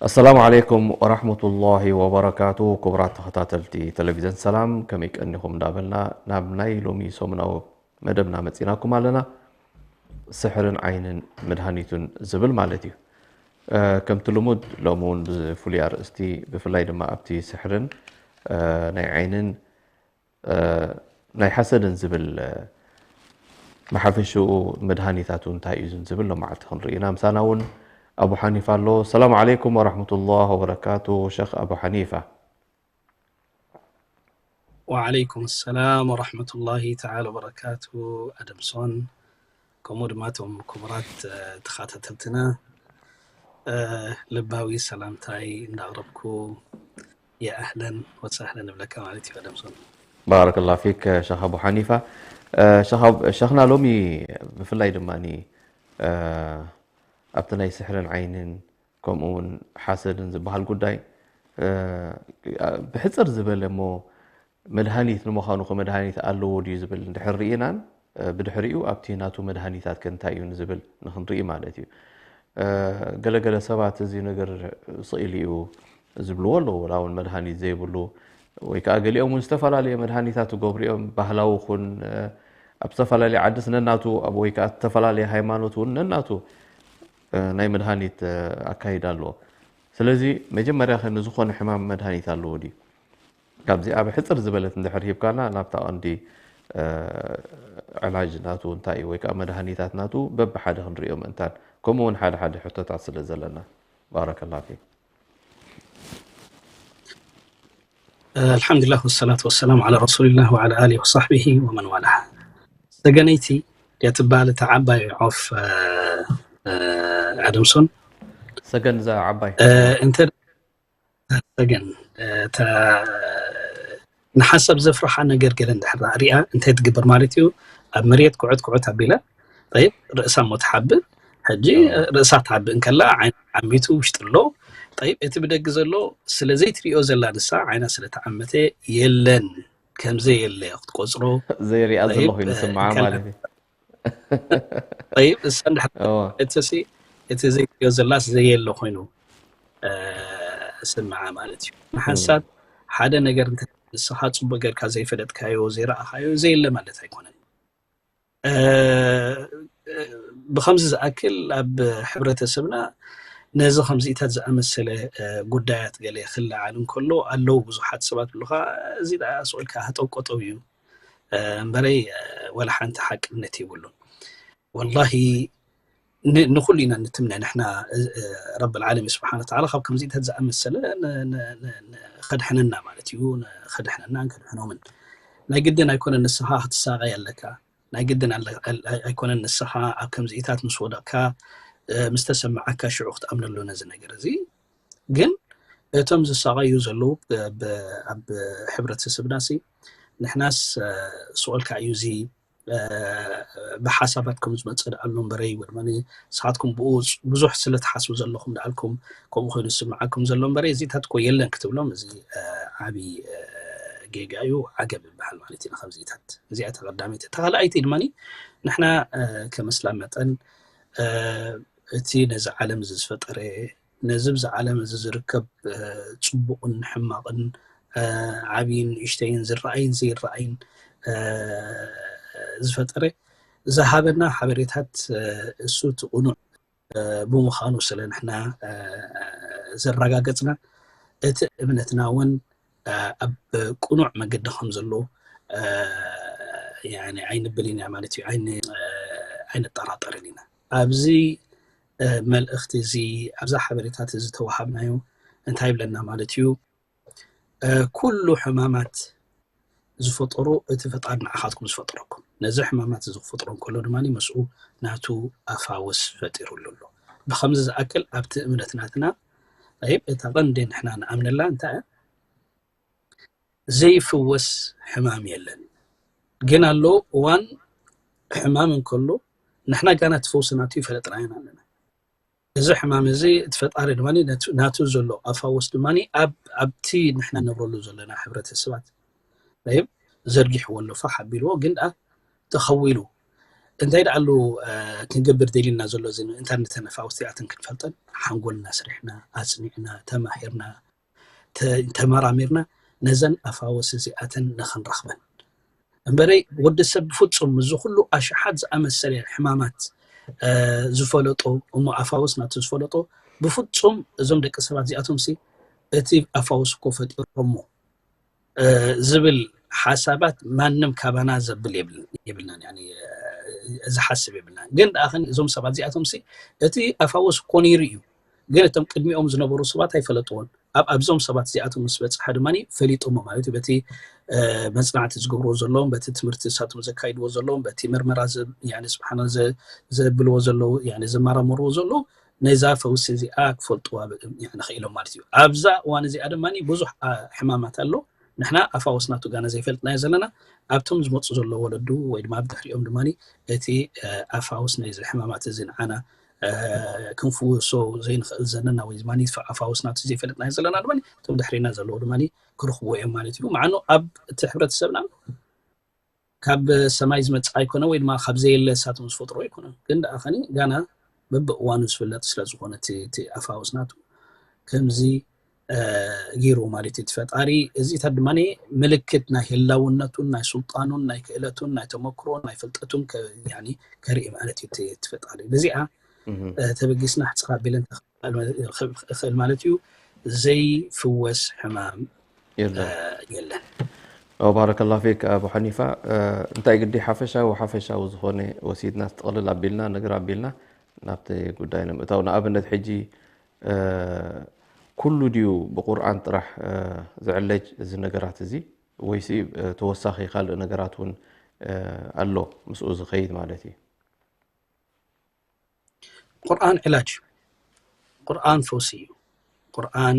ኣሰላሙ ዓለይኩም ወራህመቱላሂ ወበረካቱ። ክቡራት ተኸታተልቲ ቴሌቪዝን ሰላም፣ ከመይ ቀኒኹም እንዳበልና ናብ ናይ ሎሚ ሰሙናዊ መደብና መፂናኩም ኣለና። ስሕርን ዓይንን መድሃኒቱን ዝብል ማለት እዩ። እ፣ ከምቲ ልሙድ ሎሚ እውን ብፍሉይ ኣርእስቲ፣ ብፍላይ ድማ ኣብቲ ስሕርን፣ እ፣ ናይ ዓይንን፣ እ፣ ናይ ሓሰድን ዝብል፣ እ፣ ብሓፈሽኡ መድሃኒታቱ እንታይ እዩ ዝብል ሎማዓልቲ ክንርኢ ኢና። ምሳና እውን ኣቡ ሓኒፋ ኣሎ። ሰላም ዓለይኩም ወራህመቱላህ ወበረካቱ ሸኽ ኣቡ ሓኒፋ። ወዓለይኩም ሰላም ወራህመቱላሂ ተዓላ ወበረካቱ ኣደምሶን፣ ከምኡ ድማ እቶም ክቡራት፣ እ፣ ተኸታተልትና፣ እ፣ ልባዊ ሰላምታይ እንዳቕረብኩ፣ የኣህለን ወሳህለን እብለካ ማለት እዩ ኣደምሶን። ባረከላ ፊክ ሸኽ ኣቡ ሓኒፋ። እ፣ ሸኽ ኣብ-፣ ሸኽና ሎሚ ብፍላይ ድማ፣ እ፣ ኣብቲ ናይ ስሕርን ዓይንን ከምኡ እውን ሓሰድን ዝበሃል ጉዳይ፣ እ፣ ብሕፅር ዝበለ እሞ መድሃኒት ንምዃኑ ከ መድሃኒት ኣለዎ ድዩ ዝብል እንድሕር ርኢናን፣ እ፣ ብድሕሪኡ ኣብቲ ናቱ መድሃኒታት ከ እንታይ እዩ ንዝብል ንክንርኢ ማለት እዩ። እ፣ ገለገለ ሰባት እዚ ነገር ስኢል እዩ ዝብልዎ ኣለዉ፣ ወላ እውን መድሃኒት ዘይብሉ፣ ወይ ከዓ ገሊኦም እውን ዝተፈላለየ መድሃኒታት ዝገብሩ እዮም። ባህላዊ ኩን፣ እ፣ ኣብ ዝተፈላለየ ዓድስ ነናቱ፣ ኣብ ወይ ከዓ ዝተፈላለየ ሃይማኖት እውን ነናቱ፣ እ፣ ናይ መድሃኒት፣ እ፣ ኣካይዳ ኣለዎ። ስለዚ መጀመርያ ከ ንዝኾነ ሕማም መድሃኒት ኣለዎ ድዩ? ካብዚኣ ብሕፅር ዝበለት እንድሕር ሂብካና ናብታ ቀንዲ፣ እ፣ ዕላጅ ናቱ እንታይ እዩ ወይ ከዓ መድሃኒታት ናቱ በብሓደ ክንሪኦ ምእንታን፣ ከምኡ እውን ሓደ ሓደ ሕቶታት ስለ ዘለና። ባረከላ ፊክ። ኣልሓምዱሊላህ ወሰላቱ ወሰላሙ ዓላ ረሱሊላህ ወዓላ ኣሊሂ ወሳሕቢሂ ወመን ዋላህ። ሰገነይቲ እያ ትበሃል እታ ዓባይ ዖፍ፣ እ፣ እ፣ ኣደምሶን። ሰገን እዛ ዓባይ። እ፣ እንተ ሰገን፣ እ፣ እታ ንሓሳብ ዘፍርሓ ነገር ገለ እንድሕር ሪኣ እንታይ ትግበር ማለት እዩ? ኣብ መሬት ኩዕት ኩዕት ኣቢላ፣ ጠይብ፣ ርእሳ እሞ ትሓብእ። ሕጂ፣ እ፣ ርእሳ ትሓብእ እንከላ ዓይና ዓሚቱ ውሽጢ ኣሎ። ጠይብ፣ እቲ ብደጊ ዘሎ ስለ ዘይትሪኦ ዘላ ንሳ ዓይና ስለ ተዓመተ የለን፣ ከም ዘየለ ክትቆጽሮ። ዘይሪኣ ጠይብ፣ ዘለኹ እዩ እ፣ ንስምዓ እንከላ ማለት እዩ። ጠይብ፣ እሳ እንድሕር እዋ። እትሲ፣ እቲ ዘይትሪኦ ዘላስ ዘየለ ኮይኑ፣ እ፣ ስምዓ ማለት እዩ። ንሓንሳብ ሓደ ነገር እንተ ንስኻ ጽቡቅ ጌርካ ዘይፈለጥካዮ፣ ዘይረኣኻዮ፣ ዘየለ ማለት ኣይኮነን። እ፣ እ፣ ብኸምዚ ዝኣክል ኣብ ሕብረተሰብና ነዚ ከምዚታት ዝኣመሰለ፣ እ፣ ጉዳያት ገለ ክለዓል እንከሎ ኣለዉ ብዙሓት ሰባት ብሉኻ፣ እዚ ደኣ ስቕ ኢልካ ሃጠው ቀጠው እዩ፣ እ፣ እምበረይ፣ እ፣ ወላ ሓንቲ ሓቅነት የብሉን። ወላሂ ን-፣ ንኹሉ ኢና ንትምነ ንሕና፣ እ፣ እ፣ ረብል ዓለሚን ስብሓነ ወተዓላ ካብ ከምዚታት ዝኣመሰለ ን-፣ ን-፣ ን-፣ ን-፣ ከድሕነና ማለት እዩ። ን-፣ ከድሕነናን ከድሕኖምን ናይ ግድን ኣይኮነን ንስኻ ክትሳቐይ ኣለካ። ናይ ግድን ኣለ-፣ ኣል-፣ ኣይ-፣ ኣይኮነን ንስኻ ኣብ ከምዚኢታት ምስ ወደቕካ፣ እ፣ ምስ ተሰማዓካ ሽዑ ክትኣምነሉ ነዚ ነገር እዚ። ግን እቶም ዝሳቐዩ ዘለዉ ብ-፣ ብ-፣ ኣብ ሕብረተሰብና ሲ ንሕናስ፣ እ፣ ስቕ ኢልካ እዩ እዚ፣ እ፣ ብሓሳባት ከም ዝመጽእ ደኣሉ እምበረይ፣ ወይ ድማ ንስኻትኩም ብኡ ብዙሕ ስለ ትሓስቡ ዘለኹም ደኣልኩም ከምኡ ኮይኑ ዝስምዓኩም ዘሎ እምበረይ፣ እዚታት እኮ የለን ክትብሎም እዚ፣ እ፣ ዓቢ፣ እ፣ ጌጋ እዩ፣ ዓገብ ይበሃል ማለት እዩ ንኸምዚታት። እዚኣ እታ ቀዳመይቲ። እታ ካልኣይቲ ድማ ንሕና፣ እ፣ ከም እስላም መጠን፣ እ፣ እቲ ነዚ ዓለም እዚ ዝፈጠረ፣ ነዚ ብዚ ዓለም እዚ ዝርከብ፣ እ፣ ጽቡቕን ሕማቕን፣ እ፣ ዓብይን ንእሽተይን ዝረኣይን ዘይረኣይን፣ እ፣ ዝፈጠረ ዝሃበና ሓበሬታት፣ እ፣ እሱ እቲ ቅኑዕ፣ እ፣ ብምዃኑ ስለ ንሕና፣ እ፣ ዘረጋገጽና፣ እቲ እምነትና እውን፣ እ፣ ኣብ ቅኑዕ መገዲ ከም ዘሎ፣ እ፣ ያኒ ኣይንብልን ኢና ማለት እዩ። ኣይን-፣ እ፣ ኣይንጠራጠርን ኢና። ኣብዚ፣ እ፣ መልእኽቲ እዚ፣ ኣብዛ ሓበሬታት እዚ ተዋሃብናዮ እንታይ ይብለና ማለት እዩ? እ፣ ኩሉ ሕማማት ዝፈጠሮ እቲ ፈጣሪ ንዓኻትኩም ዝፈጠረኩም። ነዚ ሕማማት እዚ ክፈጥሮ እንከሎ ድማ ምስኡ ናቱ ኣፋውስ ፈጢሩሉ ኣሎ። ብኸምዚ ዝኣክል ኣብቲ እምነት ናትና ይብ እታ ቀንዲ ንሕና ንኣምነላ እንታይ እያ? ዘይፍወስ ሕማም የለን። ግን ኣሎ እዋን ሕማም እንከሎ ንሕና ጋና እቲ ፈውሲ ናቱ ይፈለጥና ኢና ኣለና። እዚ ሕማም እዚ እቲ ፈጣሪ ድማ ናቱ ዘሎ ኣፋውስ ድማ ኣብቲ ንሕና ነብረሉ ዘለና ሕብረተሰባት ይብ ዘርጊሕዎ ኣሎ ፋሕ ኣቢልዎ ግን ደኣ ተኸዊሉ እንታይ ደኣሉ ክንገብር ደሊልና ዘሎ እዚ እንታይ ንተነፋውስቲ ኣትን ክንፈልጠን ሓንጎልና ስሪሕና ኣፅኒዕና ተማሂርና ተመራሚርና ነዘን ኣፋወስ እዚኣተን ንኽንረኽበን እምበረይ ወዲ ሰብ ብፍፁም እዚ ኩሉ ኣሽሓት ዝኣመሰለ ሕማማት ዝፈለጦ እሞ ኣፋወስ ናቱ ዝፈለጦ ብፍፁም እዞም ደቂ ሰባት እዚኣቶም ሲ እቲ ኣፋወስ እኮ ፈጢሮሞ ዝብል ሓሳባት ማንም ካባና ዘብል የብልና ዝሓስብ የብልና ግን ደኣ እዞም ሰባት እዚኣቶም ሲ እቲ ኣፋወስ እኮ ነይሩ እዩ ግን እቶም ቅድሚኦም ዝነበሩ ሰባት ኣይፈለጥዎን ኣብ ኣብዞም ሰባት እዚኣቶም ምስ በፅሓ ድማ ፈሊጦሞ ማለት እዩ በቲ መፅናዕቲ ዝገብርዎ ዘለዎም በቲ ትምህርቲ ንሳቶም ዘካይድዎ ዘለዎም በቲ መርመራ ስብሓና ዘብልዎ ዘለዉ ዝመራመርዎ ዘለዉ ነዛ ፈውሲ እዚኣ ክፈልጥዋ ክኢሎም ማለት እዩ ኣብዛ እዋን እዚኣ ድማ ብዙሕ ሕማማት ኣሎ ንሕና ኣፋወስ ናቱ ጋና ዘይፈልጥናዮ ዘለና ኣብቶም ዝመፁ ዘሎ ወለዱ ወይ ድማ ብድሕሪኦም ድማ እቲ ኣፋውስ ናይዚ ሕማማት እዚ ንዓና ክንፍውሶ ዘይንኽእል ዘለና ወይ ድማ ኣፋውስ ናቱ ዘይፈልጥናዮ ዘለና ድማ እቶም ድሕሪና ዘለዉ ድማ ክረኽብዎ እዮም ማለት እዩ ምዓኑ ኣብ እቲ ሕብረተሰብና ካብ ሰማይ ዝመፅእ ኣይኮነ ወይ ድማ ካብ ዘየለ እሳቶም ዝፈጥሮ ኣይኮነ ግን ደኣ ኸኒ ጋና በብእዋኑ ዝፍለጥ ስለ ዝኾነ እቲ ኣፋውስ ናቱ ከምዚ ገይሩ ማለት እዩ ፈጣሪ እዚታት ድማ ምልክት ናይ ህላውነቱን ናይ ስልጣኑን ናይ ክእለቱን ናይ ተመክሮን ናይ ፍልጠቱን ከርኢ ማለት እዩ ፈጣሪ በዚኣ ተበጊስና ሕፅኻ ቢለን እኽእል ማለት እዩ ዘይፍወስ ሕማም የለን ባረከላ ፊክ ኣቡ ሓኒፋ እንታይ ግዲ ሓፈሻዊ ሓፈሻዊ ዝኾነ ወሲድና ትጠቕልል ኣቢልና ነገር ኣቢልና ናብቲ ጉዳይ ንምእታው ንኣብነት ሕጂ ኩሉ ድዩ ብቁርኣን ጥራሕ ዝዕለጅ እዚ ነገራት እዚ ወይሲ ተወሳኺ ካልእ ነገራት እውን ኣሎ ምስኡ ዝኸይድ ማለት እዩ ቁርኣን ዕላጅ ቁርኣን ፈውሲ እዩ ቁርኣን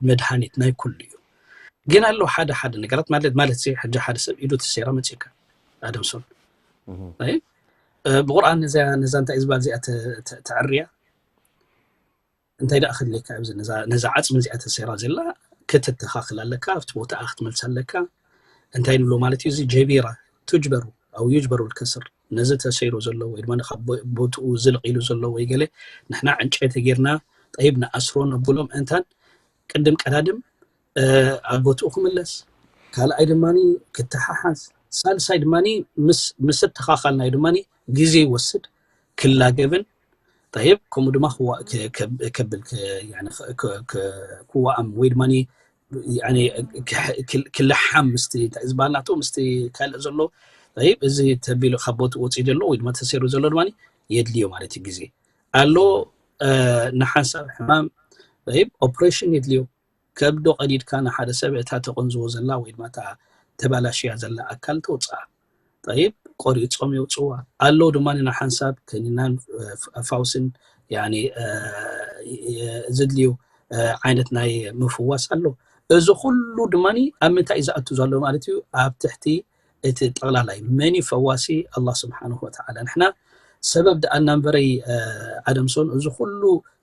መድሃኒት ናይ ኩሉ እዩ ግን ኣሎ ሓደ ሓደ ነገራት ማለት ማለት ሕጂ ሓደ ሰብ ኢዱ ተሰይራ መፅካ ኣደምሶን ብቁርኣን ነዛ እንታይ ዝበሃል እዚኣ ተዕርያ እንታይ ደኣ ክድልየካ ኣብዚ ነዛ ዓፅሚ እዚኣ ተሰይራ ዘላ ክትተኻኽል ኣለካ ኣብቲ ቦታኣ ክትመልስ ኣለካ እንታይ ንብሎ ማለት እዩ እዚ ጀቢራ ቱጅበሩ ኣው ዩጅበሩ ልከስር ነዚ ተሰይሩ ዘሎ ወይ ድማ ካብ ቦትኡ ዝልቕ ኢሉ ዘሎ ወይ ገለ ንሕና ዕንጨይቲ ጌርና ጠይብ ንኣስሮ ነብሎም እንታን ቅድም ቀዳድም ኣብ ቦትኡ ክምለስ ካልኣይ ድማ ክተሓሓዝ ሳልሳይ ድማ ምስ ተኻኻልናዮ ድማ ግዜ ይወስድ ክላገብን ጠይብ ከምኡ ድማ ከብል ክዋኣም ወይ ድማ ክልሓም ምስቲ እንታይ ዝበሃል ናቱ ምስቲ ካልእ ዘሎ ይብ እዚ ተቢሉ ካብ ቦትኡ ወፅኡ ዘሎ ወይ ድማ ተሰይሩ ዘሎ ድማ የድልዮ ማለት እዩ ግዜ ኣሎ ንሓንሳብ ሕማም ይብ ኦፕሬሽን የድልዮ ከብዶ ቀዲድካ ንሓደ ሰብ እታ ተቆንዝቦ ዘላ ወይ ድማ እታ ተባላሽያ ዘላ ኣካል ተውፅኣ ጠይብ ቆሪፆም የውፅዋ ኣለዉ ድማ ንሓንሳብ ከኒናን ፋውስን ዝድልዩ ዓይነት ናይ ምፍዋስ ኣሎ እዚ ኩሉ ድማ ኣብ ምንታይ እዩ ዝኣቱ ዘሎ ማለት እዩ ኣብ ትሕቲ እቲ ጠቕላላይ መን እዩ ፈዋሲ ኣላ ስብሓንሁ ወተዓላ ንሕና ሰበብ ደኣ እናንበረይ ኣደምሶን እዚ ኩሉ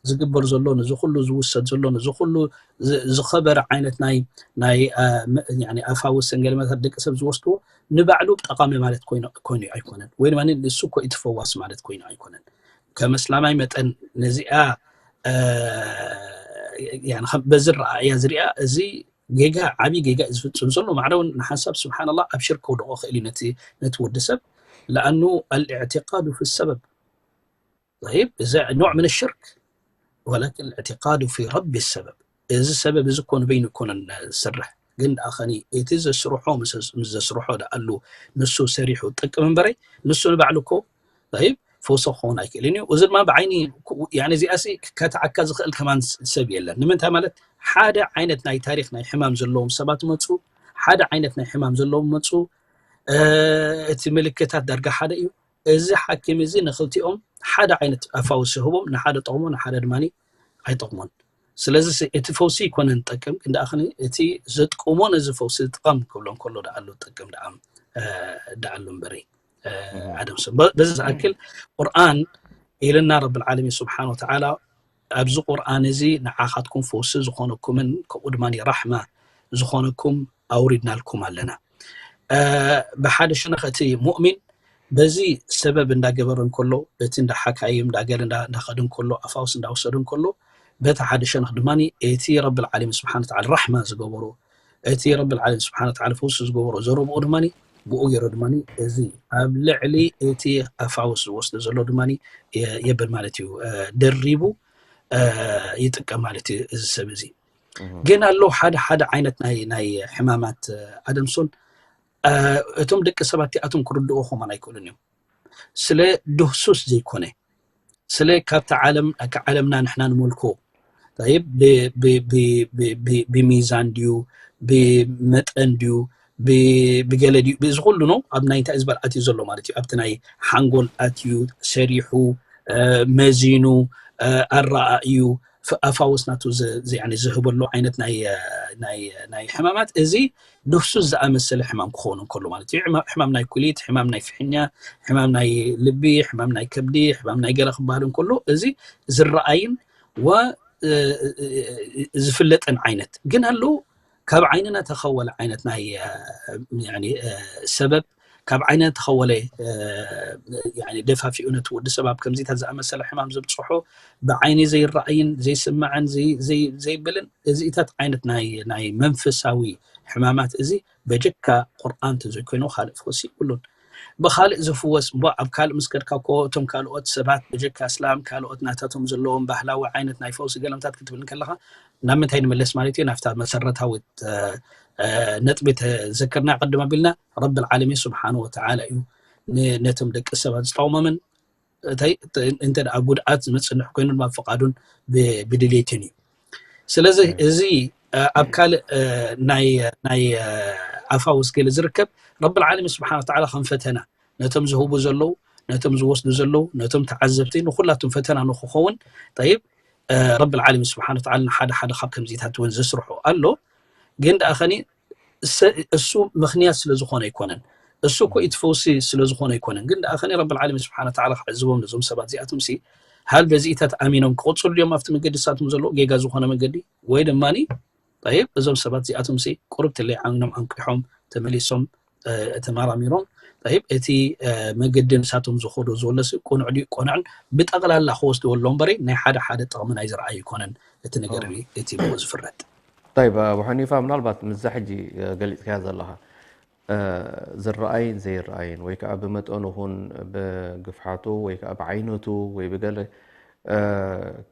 ዝግበር ዘሎ ነዚ ኩሉ ዝውሰድ ዘሎ ነዚ ኩሉ ዝኸበረ ዓይነት ናይ ናይ ኣፋውስን ገለመታት ደቂ ሰብ ዝወስድዎ ንባዕሉ ጠቓሚ ማለት ኮይኑ ኣይኮነን ወይ ድማ ንሱ እኮ እቲ ፈዋሲ ማለት ኮይኑ ኣይኮነን ከም እስላማይ መጠን ነዚኣ በዚ ረኣያ ዝሪኣ እዚ ጌጋ ዓብዪ ጌጋ እዩ ዝፍፅም ዘሎ ማዕረ እውን ንሓንሳብ ስብሓንላ ኣብ ሽርክ ከውድቆ ክእል እዩ ነቲ ወዲ ሰብ ለኣኑ ኣልእዕትቃዱ ፊ ሰበብ طيب እዚ نوع من الشرك ولكن الاعتقاد في رب السبب እዚ ሰበብ እዚ እኮ ንበይኑ እኮነ ዝስርሕ ግን ደኣ ኸኒ እቲ ዘስርሖ ምስ ዘስርሖ ደኣሉ ንሱ ሰሪሑ ጥቅም እምበረይ ንሱ ንባዕሉ እኮ طيب ፈውሲ ክኸውን ኣይክእልን እዩ። እዚ ድማ ብዓይኒ እዚኣ ሲ ከተዓካ ዝኽእል ከማን ሰብ የለን። ንምንታይ ማለት ሓደ ዓይነት ናይ ታሪክ ናይ ሕማም ዘለዎም ሰባት መፁ፣ ሓደ ዓይነት ናይ ሕማም ዘለዎም መፁ። እቲ ምልክታት ዳርጋ ሓደ እዩ። እዚ ሓኪም እዚ ንክልቲኦም ሓደ ዓይነት ኣፋውስ ይህቦም፣ ንሓደ ጠቕሞ ንሓደ ድማ ኣይጠቕሞን። ስለዚ እቲ ፈውሲ ይኮነን ዝጠቅም፣ ግን ደኣ እቲ ዘጥቅሞ ነዚ ፈውሲ ዝጥቀም ክብሎ እንከሎ ደኣሉ ዝጠቅም ደኣ ደኣሉ እምበረይ ኣደምሶ። በዚ ዝኣክል ቁርኣን ኢልና ረብል ዓለሚን ስብሓን ወተዓላ ኣብዚ ቁርኣን እዚ ንዓኻትኩም ፈውሲ ዝኾነኩምን ከምኡ ድማ ራሕማ ዝኾነኩም ኣውሪድናልኩም ኣለና። ብሓደ ሸነኽ እቲ ሙእሚን በዚ ሰበብ እንዳገበረ እንከሎ፣ በቲ እንዳ ሓካይም እንዳገለ እንዳኸደ እንከሎ፣ ኣፋውስ እንዳወሰደ እንከሎ፣ በቲ ሓደ ሸነኽ ድማ እቲ ረብል ዓለሚን ስብሓን ወተዓላ ራሕማ ዝገበሮ፣ እቲ ረብል ዓለሚን ስብሓን ወተዓላ ፈውሲ ዝገበሮ ዘረብኡ ድማ ብኡ ገይሩ ድማ እዚ ኣብ ልዕሊ እቲ ኣፋውስ ዝወስዶ ዘሎ ድማ የብል ማለት እዩ። ደሪቡ ይጥቀም ማለት እዩ እዚ ሰብ እዚ። ግን ኣለዉ ሓደ ሓደ ዓይነት ናይ ናይ ሕማማት ኣደምሶን እቶም ደቂ ሰባት እቲኣቶም ክርድኡ ከማን ኣይክእሉን እዮም። ስለ ድህሱስ ዘይኮነ፣ ስለ ካብቲ ዓለም ዓለምና ንሕና ንመልኮ ብሚዛን ድዩ ብመጠን ድዩ ብገለ ድዩ ብዚ ኩሉ ነው ኣብ ናይ እንታይ ዝበል ኣትዩ ዘሎ ማለት እዩ። ኣብቲ ናይ ሓንጎል ኣትዩ ሰሪሑ መዚኑ ኣረኣእዩ ኣፋውስ ናቱ ዝህበሉ ዓይነት ናይ ሕማማት እዚ ድህሱስ ዝኣመሰለ ሕማም ክኸውን እንከሎ ማለት እዩ። ሕማም ናይ ኩሊት፣ ሕማም ናይ ፍሕኛ፣ ሕማም ናይ ልቢ፣ ሕማም ናይ ከብዲ፣ ሕማም ናይ ገለ ክበሃል እንከሎ እዚ ዝረኣይን ዝፍለጥን ዓይነት ግን ኣለዉ ካብ ዓይንና ተኸወለ ዓይነት ናይ ሰበብ ካብ ዓይንና ተኸወለ ደፋፊኡ ነቲ ወዲ ሰብ ኣብ ከምዚታት ዝኣመሰለ ሕማም ዘብፅሖ ብዓይኒ ዘይረኣይን ዘይስማዕን ዘይብልን እዚኢታት ዓይነት ናይ መንፈሳዊ ሕማማት እዚ በጀካ ቁርኣን ተዘይኮይኑ ካልእ ፈውሲ ይብሉን። ብካልእ ዝፍወስ እሞ ኣብ ካልእ ምስ ከድካ እኮ እቶም ካልኦት ሰባት በጀካ እስላም ካልኦት ናታቶም ዘለዎም ባህላዊ ዓይነት ናይ ፈውሲ ገለምታት ክትብል ከለካ ናብ ምንታይ ንምለስ ማለት እዩ? ናብታ መሰረታዊት ነጥቢ ተዘክርና ቅድም ኣቢልና ረብል ዓለሚን ስብሓን ወተዓላ እዩ ነቶም ደቂ ሰባት ዝጠቕሞምን እንታይ እንተ ደኣ ጉድኣት ዝመፅንሕ ኮይኑ ድማ ፍቓዱን ብድሌትን እዩ። ስለዚ እዚ ኣብ ካልእ ናይ ኣፋውስ ገለ ዝርከብ ረብል ዓለሚን ስብሓን ወተዓላ ከም ፈተና ነቶም ዝህቡ ዘለዉ ነቶም ዝወስዱ ዘለዉ ነቶም ተዓዘብቲ ንኩላቱም ፈተና ንክኸውን ጠይብ ረብል ዓለሚን ስብሓን ወተዓላ ንሓደ ሓደ ካብ ከምዚታት እውን ዘስርሑ ኣሎ። ግን ደኣ ኸኒ እሱ ምኽንያት ስለ ዝኾነ ኣይኮነን። እሱ እኮ እቲ ፈውሲ ስለ ዝኾነ ኣይኮነን። ግን ደኣ ኸኒ ረብል ዓለሚን ስብሓን ወተዓላ ክዕዝቦም ነዞም ሰባት እዚኣቶም ሲ ሃል በዚኢታት ኣሚኖም ክቕፅሉ ድዮም ኣብቲ መገዲ ንሳቶም ዘለዎ ጌጋ ዝኾነ መገዲ ወይ ድማ ጠይብ እዞም ሰባት እዚኣቶም ሲ ቁሩብ ትለይ ዓሚኖም ኣንቂሖም ተመሊሶም ተመራሚሮም ጠይብ እቲ መገዲ ንሳቶም ዝኸዶ ዘሎ ሲ ቁኑዕ ድዩ ቆንዕን ብጠቕላላ ክወስድዎ ኣሎ እምበረይ ናይ ሓደ ሓደ ጥቕሚ ናይ ዝረኣዩ ኣይኮነን። እቲ ነገር እቲ ብኡ ዝፍረድ طيب ኣቡ ሓኒፋ ምናልባት ምስዛ ሕጂ ገሊፅካያ ዘለኻ ዝረኣይን ዘይረኣይን ወይ ከዓ ብመጠኑ ኹን ብግፍሓቱ ወይ ከዓ ብዓይነቱ ወይ ብገለ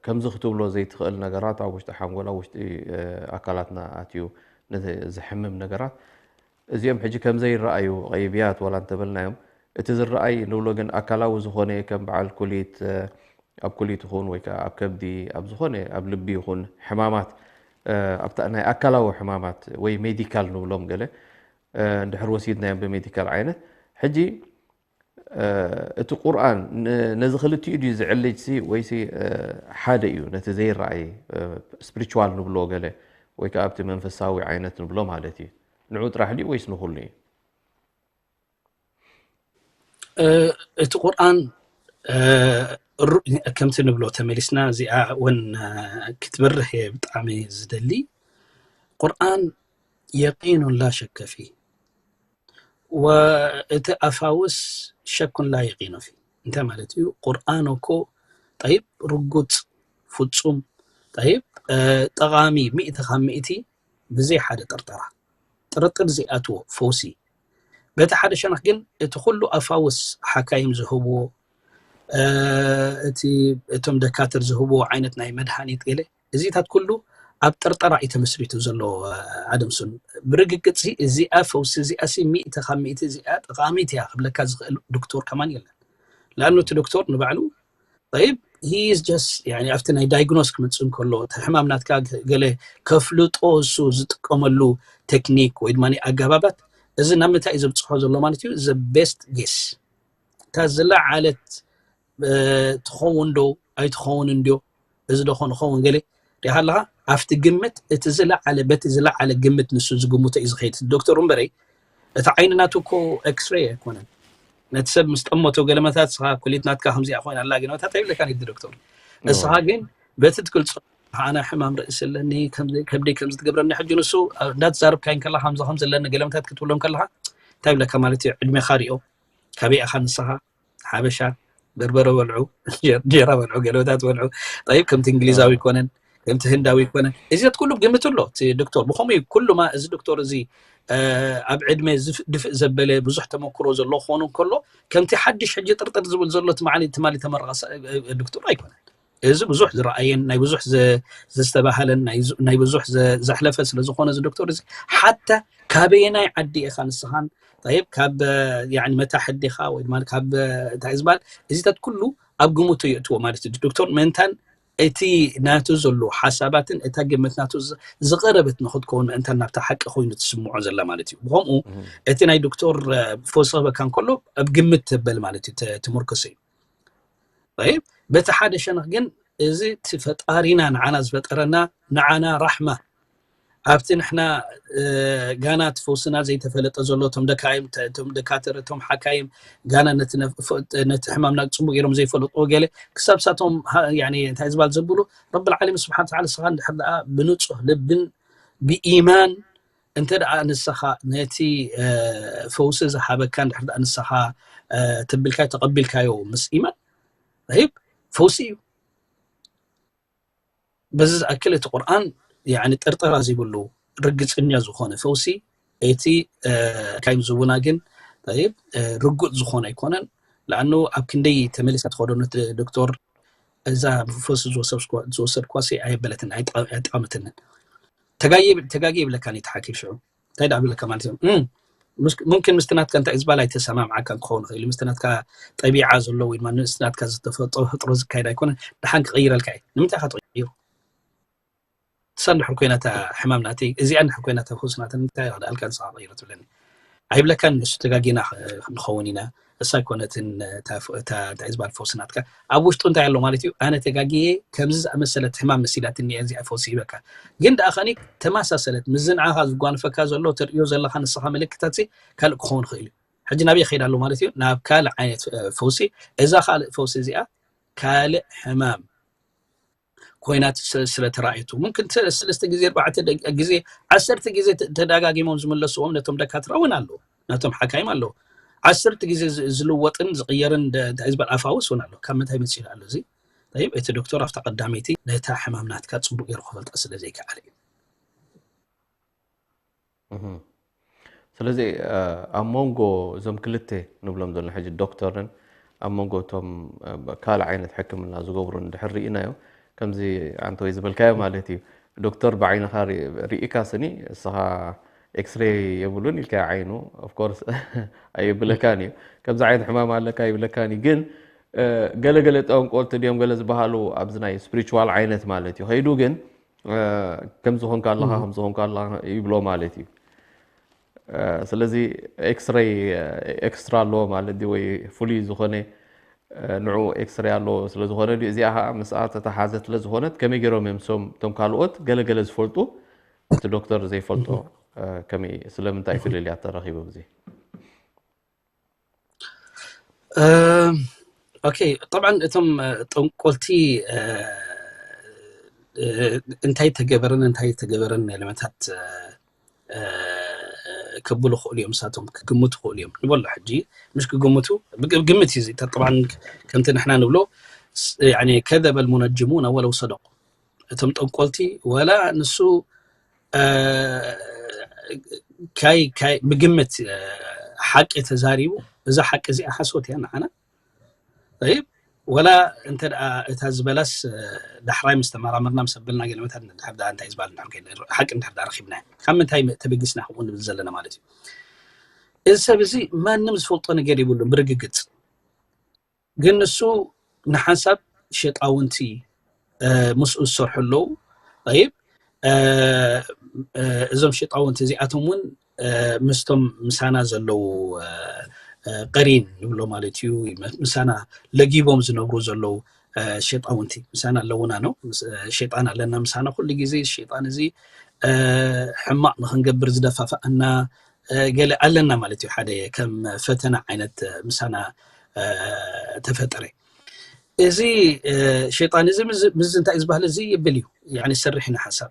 ከምዚ ክትብሎ ዘይትኽእል ነገራት ኣብ ውሽጢ ሓንጎል ኣብ ውሽጢ ኣካላትና ኣትዩ ነቲ ዝሕምም ነገራት እዚኦም ሕጂ ከም ዘይረኣዩ ቀይብያት ዋላ እንተበልናዮም እቲ ዝረኣይ ንብሎ ግን ኣካላዊ ዝኾነ ከም በዓል ኩሊት ኣብ ኩሊት ይኹን ወይ ከዓ ኣብ ከብዲ ኣብ ዝኾነ ኣብ ልቢ ይኹን ሕማማት ኣብታ ናይ ኣካላዊ ሕማማት ወይ ሜዲካል ንብሎም ገለ እንድሕር ወሲድናዮም ብሜዲካል ዓይነት ሕጂ እቲ ቁርኣን ነዚ ክልቲኡ ድዩ ዝዕልጅ ሲ ወይሲ ሓደ እዩ ነቲ ዘይረኣይ ስፕሪቹዋል ንብሎ ገለ ወይ ከዓ ኣብቲ መንፈሳዊ ዓይነት ንብሎ ማለት እዩ ንዑ ጥራሕ ድዩ ወይስ ንኩሉ እዩ እቲ ቁርኣን ከምቲ ንብሎ ተመሊስና እዚኣ እውን ክትበርህ እየ ብጣዕሚ ዝደሊ ቁርኣን የቂኑን ላ ሸከፊ ወእቲ ኣፋውስ ሸኩን ላ የቂኑ ፊ እንታይ ማለት እዩ ቁርኣን እኮ ጠይብ ርጉፅ ፍፁም ጠይብ ጠቓሚ ሚእቲ ካብ ሚእቲ ብዘይ ሓደ ጥርጠራ ጥርጥር ዘይኣትዎ ፈውሲ በቲ ሓደ ሸነኽ ግን እቲ ኩሉ ኣፋውስ ሓካይም ዝህብዎ እቲ እቶም ደካትር ዝህብዎ ዓይነት ናይ መድሃኒት ገለ እዚታት ኩሉ ኣብ ጥርጠራ እዩ ተመስሪቱ ዘሎ ኣደምሱን ብርግግፅ እዚኣ ፈውሲ እዚኣ ሲ ሚእቲ ካብ ሚእቲ እዚኣ ጠቃሚት እያ ክብለካ ዝኽእል ዶክተር ከማን የለን ለኣኑ እቲ ዶክተር ንባዕሉ طيب he is just يعني ኣብቲ ናይ diagnose ክመፅእ እንከሎ እቲ ሕማም ናትካ ገለ ከፍልጦ እሱ ዝጥቀመሉ ቴክኒክ ወይ ድማ ኣገባባት እዚ ናብ ምንታይ እዩ ዘብፅሖ ዘሎ ማለት እዩ the best guess እታ ዝለዓለት ትኸውን ዶ ኣይትኸውን እንድዮ እዚ ዶ ኾን ኸውን ገለ ሪኢኻ ኣለኻ ኣብቲ ግምት እቲ ዝለዓለ በቲ ዝለዓለ ግምት ንሱ ዝግምቶ እዩ ዝኸይድ ዶክተር እምበረይ እቲ ዓይኒ ናቱ እኮ ኤክስሬይ ኣይኮነን ነቲ ሰብ ምስ ጠመቶ ገለመታት ስኻ ኩሊት ናትካ ከምዚኣ ኮይና ኣላ ገለመታት ኣይብለካ ንግዲ ዶክተር እስኻ ግን በቲ ትገልጾ ኣነ ሕማም ርእሲ ኣለኒ ከብደይ ከም ዝትገብረኒ ሕጂ ንሱ እንዳተዛረብካ ከላ ከምዚ ከም ዘለኒ ገለመታት ክትብሎም ከለኻ እንታይ ይብለካ ማለት እዩ ዕድሜኻ ሪኦ ካበይ ኢኻ ንስኻ ሓበሻ በርበረ በልዑ ጀራ በልዑ ገለመታት በልዑ طيب ከምቲ እንግሊዛዊ ይኮነን ከምቲ ህንዳዊ ይኮነን እዚት ኩሉ ግምት ኣሎ እቲ ዶክተር ብኸምኡ እዩ ኩሉማ እዚ ዶክተር እዚ ኣብ ዕድመ ድፍእ ዘበለ ብዙሕ ተመክሮ ዘሎ ክኾኑ ከሎ ከምቲ ሓድሽ ሕጂ ጥርጥር ዝብል ዘሎ ትማሊ ትማሊ ተመረቐ ዶክተር ኣይኮነን እዚ ብዙሕ ዝረኣየን ናይ ብዙሕ ዘስተባሃለን ናይ ብዙሕ ዘሕለፈ ስለ ዝኾነ እዚ ዶክተር እዚ ሓታ ካበየናይ ዓዲ ኢኻ ንስኻን طيب ካብ يعني መታሕት ዲኻ ወይ ድማ ካብ እንታይ ዝበሃል እዚታት ኩሉ ኣብ ግምቱ የእትዎ ማለት እዩ ዶክተር ምእንታን እቲ ናቱ ዘሎ ሓሳባትን እታ ግምት ናቱ ዝቐረበት ንክትከውን ምእንታን ናብታ ሓቂ ኮይኑ ትስምዖ ዘላ ማለት እዩ ብከምኡ እቲ ናይ ዶክተር ፈውሲ ክበካ እንከሎ ኣብ ግምት ተበል ማለት እዩ ትምርክስ እዩ طيب በቲ ሓደ ሸነኽ ግን እዚ እቲ ፈጣሪና ንዓና ዝፈጠረና ንዓና ራሕማ ኣብቲ ንሕና ጋና ትፈውስና ዘይተፈለጠ ዘሎ እቶም ደካይም እቶም ደካትር እቶም ሓካይም ጋና ነቲ ሕማምና ፅቡቅ ገይሮም ዘይፈለጥዎ ገለ ክሳብ ሳቶም እንታይ ዝባል ዘብሉ ረብ ዓለሚን ስብሓን ተዓላ ስኻ እንድሕር ደኣ ብንፁህ ልብን ብኢማን እንተ ደኣ ንስኻ ነቲ ፈውሲ ዝሃበካ እንድሕር ደኣ ንስኻ ትብልካዮ ተቐቢልካዮ ምስ ኢማን ይብ ፈውሲ እዩ በዚ ዝኣክል እቲ ቁርኣን ያኒ ጥርጠራ ዘይብሉ ርግፅኛ ዝኾነ ፈውሲ እቲ ካይም ዝቡና ግን ርጉጥ ዝኾነ ኣይኮነን ለኣኑ ኣብ ክንደይ ተመሊሳ ትኸዶ ዶክተር እዛ ፈውሲ ዝወሰድኳሲ ኣየበለትን ኣይጠቐመትንን ተጋጊ ይብለካ ነቲ ሓኪም ሽዑ እንታይ ደኣ ብለካ ማለት እዩ ሙምኪን ምስቲ ናትካ እንታይ ዝባል ኣይተሰማምዓካን ክኸውን ይኽእል ምስቲ ናትካ ጠቢዓ ዘሎ ወይ ድማ ምስቲ ናትካ ዝተፈጥሮ ፍጥሮ ዝካየድ ኣይኮነን ድሓን ክቕይረልካ እዩ ንምንታይ ኢኻ ትቕይሩ ንሳ እንድሕር ኮይና እታ ሕማም ናተይ እዚኣ እንድሕር ኮይና እታ ፈውሲ ናተን እንታይ ይኽልኣልካ ንስኻ ቀይሮ ትብለኒ ኣይብለካን ንሱ ተጋጊና ንኸውን ኢና እሳ ኣይኮነትን እንታይ ዝበሃል ፈውሲ ናትካ ኣብ ውሽጡ እንታይ ኣሎ ማለት እዩ ኣነ ተጋጊየ ከምዚ ዝኣመሰለት ሕማም መሲላትኒ እዚኣ ፈውሲ ይበካ ግን ደኣ ከኒ ተመሳሰለት ምስዚ ንዓኻ ዝጓንፈካ ዘሎ ትርእዮ ዘለኻ ንስኻ ምልክታት ካልእ ክኸውን ይኽእል እዩ ሕጂ ናበይ ይኸይድ ኣሎ ማለት እዩ ናብ ካልእ ዓይነት ፈውሲ እዛ ካልእ ፈውሲ እዚኣ ካልእ ሕማም ኮይና ስለተራእየቱ ሙምክን ሰለስተ ግዜ ኣርባዕተ ግዜ ዓሰርተ ግዜ ተደጋጊሞም ዝምለስዎም ነቶም ደካትራ እውን ኣለዉ ነቶም ሓካይም ኣለዉ ዓሰርተ ግዜ ዝልወጥን ዝቕየርን እንታይ ዝበል ኣፋውስ እውን ኣሎ ካብ ምንታይ መፂኡ ኣሎ እዚ طيب እቲ ዶክተር ኣብታ ቀዳመይቲ ነታ ሕማም ናትካ ፅቡቅ ገይሩ ክፈልጣ ስለ ዘይከኣለ እዩ ስለዚ ኣብ መንጎ እዞም ክልተ ንብሎም ዘለና ሕጂ ዶክተርን ኣብ መንጎ እቶም ካልእ ዓይነት ሕክምና ዝገብሩ እንድሕር ርኢናዮ ከምዚ ኣንተ ወይ ዝበልካዮ ማለት እዩ ዶክተር ብዓይንኻ ርኢካ ስኒ እስኻ ኤክስሬ የብሉን ኢልካ ዓይኑ ኦፍኮርስ ኣይብለካን እዩ ከምዚ ዓይነት ሕማም ኣለካ ይብለካን እዩ ግን ገለገለ ጠንቆልቲ ድዮም ገለ ዝበሃሉ ኣብዚ ናይ ስፕሪቹዋል ዓይነት ማለት እዩ ከይዱ ግን ከምዚ ኾንካ ኣለኻ ከምዚ ኾንካ ኣለኻ ይብሎ ማለት እዩ ስለዚ ኤክስሬይ ኤክስትራ ኣለዎ ማለት ወይ ፍሉይ ዝኾነ ንዑ ኤክስሬይ ኣለዎ ስለ ዝኾነ እዚኣ ከዓ ምስኣ ተተሓዘት ስለ ዝኾነት ከመይ ገይሮም እዮም ሶም እቶም ካልኦት ገለገለ ዝፈልጡ እቲ ዶክተር ዘይፈልጦ ከመይ ስለምንታይ ፍልልያ ተረኺቡ እዚ ኦኬ طبعا እቶም ጠንቆልቲ እንታይ ተገበረን እንታይ ተገበረን ኤለመታት ክብሉ ክእሉ እዮም ንሳቶም ክግምቱ ክእሉ እዮም ንበሎ ሕጂ ምሽ ክግምቱ ግምት እዩ طبعا ከምቲ ንሕና ንብሎ كذب المنجمون ولو صدقوا እቶም ጠንቆልቲ ወላ ንሱ ካይ ካይ ብግምት ሓቂ ተዛሪቡ እዛ ሓቂ እዚኣ ሓሶት እያ ንዓና طيب ወላ እንተ ደኣ እታ ዝበላስ ዳሕራይ ምስ ተመራመርና ምስ ኣበልና ገለመታት ድሕር ደኣ እንታይ ዝበሃል ድሕር ሓቂ እንድሕር ደኣ ረኺብና ካብ ምንታይ ተበጊስና ከምኡ ንብል ዘለና ማለት እዩ እዚ ሰብ እዚ ማንም ዝፈልጦ ነገር ይብሉን ብርግግፅ ግን ንሱ ንሓንሳብ ሸጣውንቲ ምስኡ ዝሰርሑ ኣለዉ። ይብ እዞም ሸጣውንቲ እዚኣቶም እውን ምስቶም ምሳና ዘለዉ ቀሪን ንብሎ ማለት እዩ። ምሳና ለጊቦም ዝነብሩ ዘለዉ ሸጣውንቲ ምሳና ኣለውና ነው። ሸጣን ኣለና ምሳና ኩሉ ግዜ። ሸጣን እዚ ሕማቕ ንክንገብር ዝደፋፍኣና ገለ ኣለና ማለት እዩ። ሓደ ከም ፈተና ዓይነት ምሳና ተፈጠረ። እዚ ሸጣን እዚ ምዝ እንታይ ዝበሃል እዚ ይብል እዩ። ዝሰርሕ ኢና ሓሳብ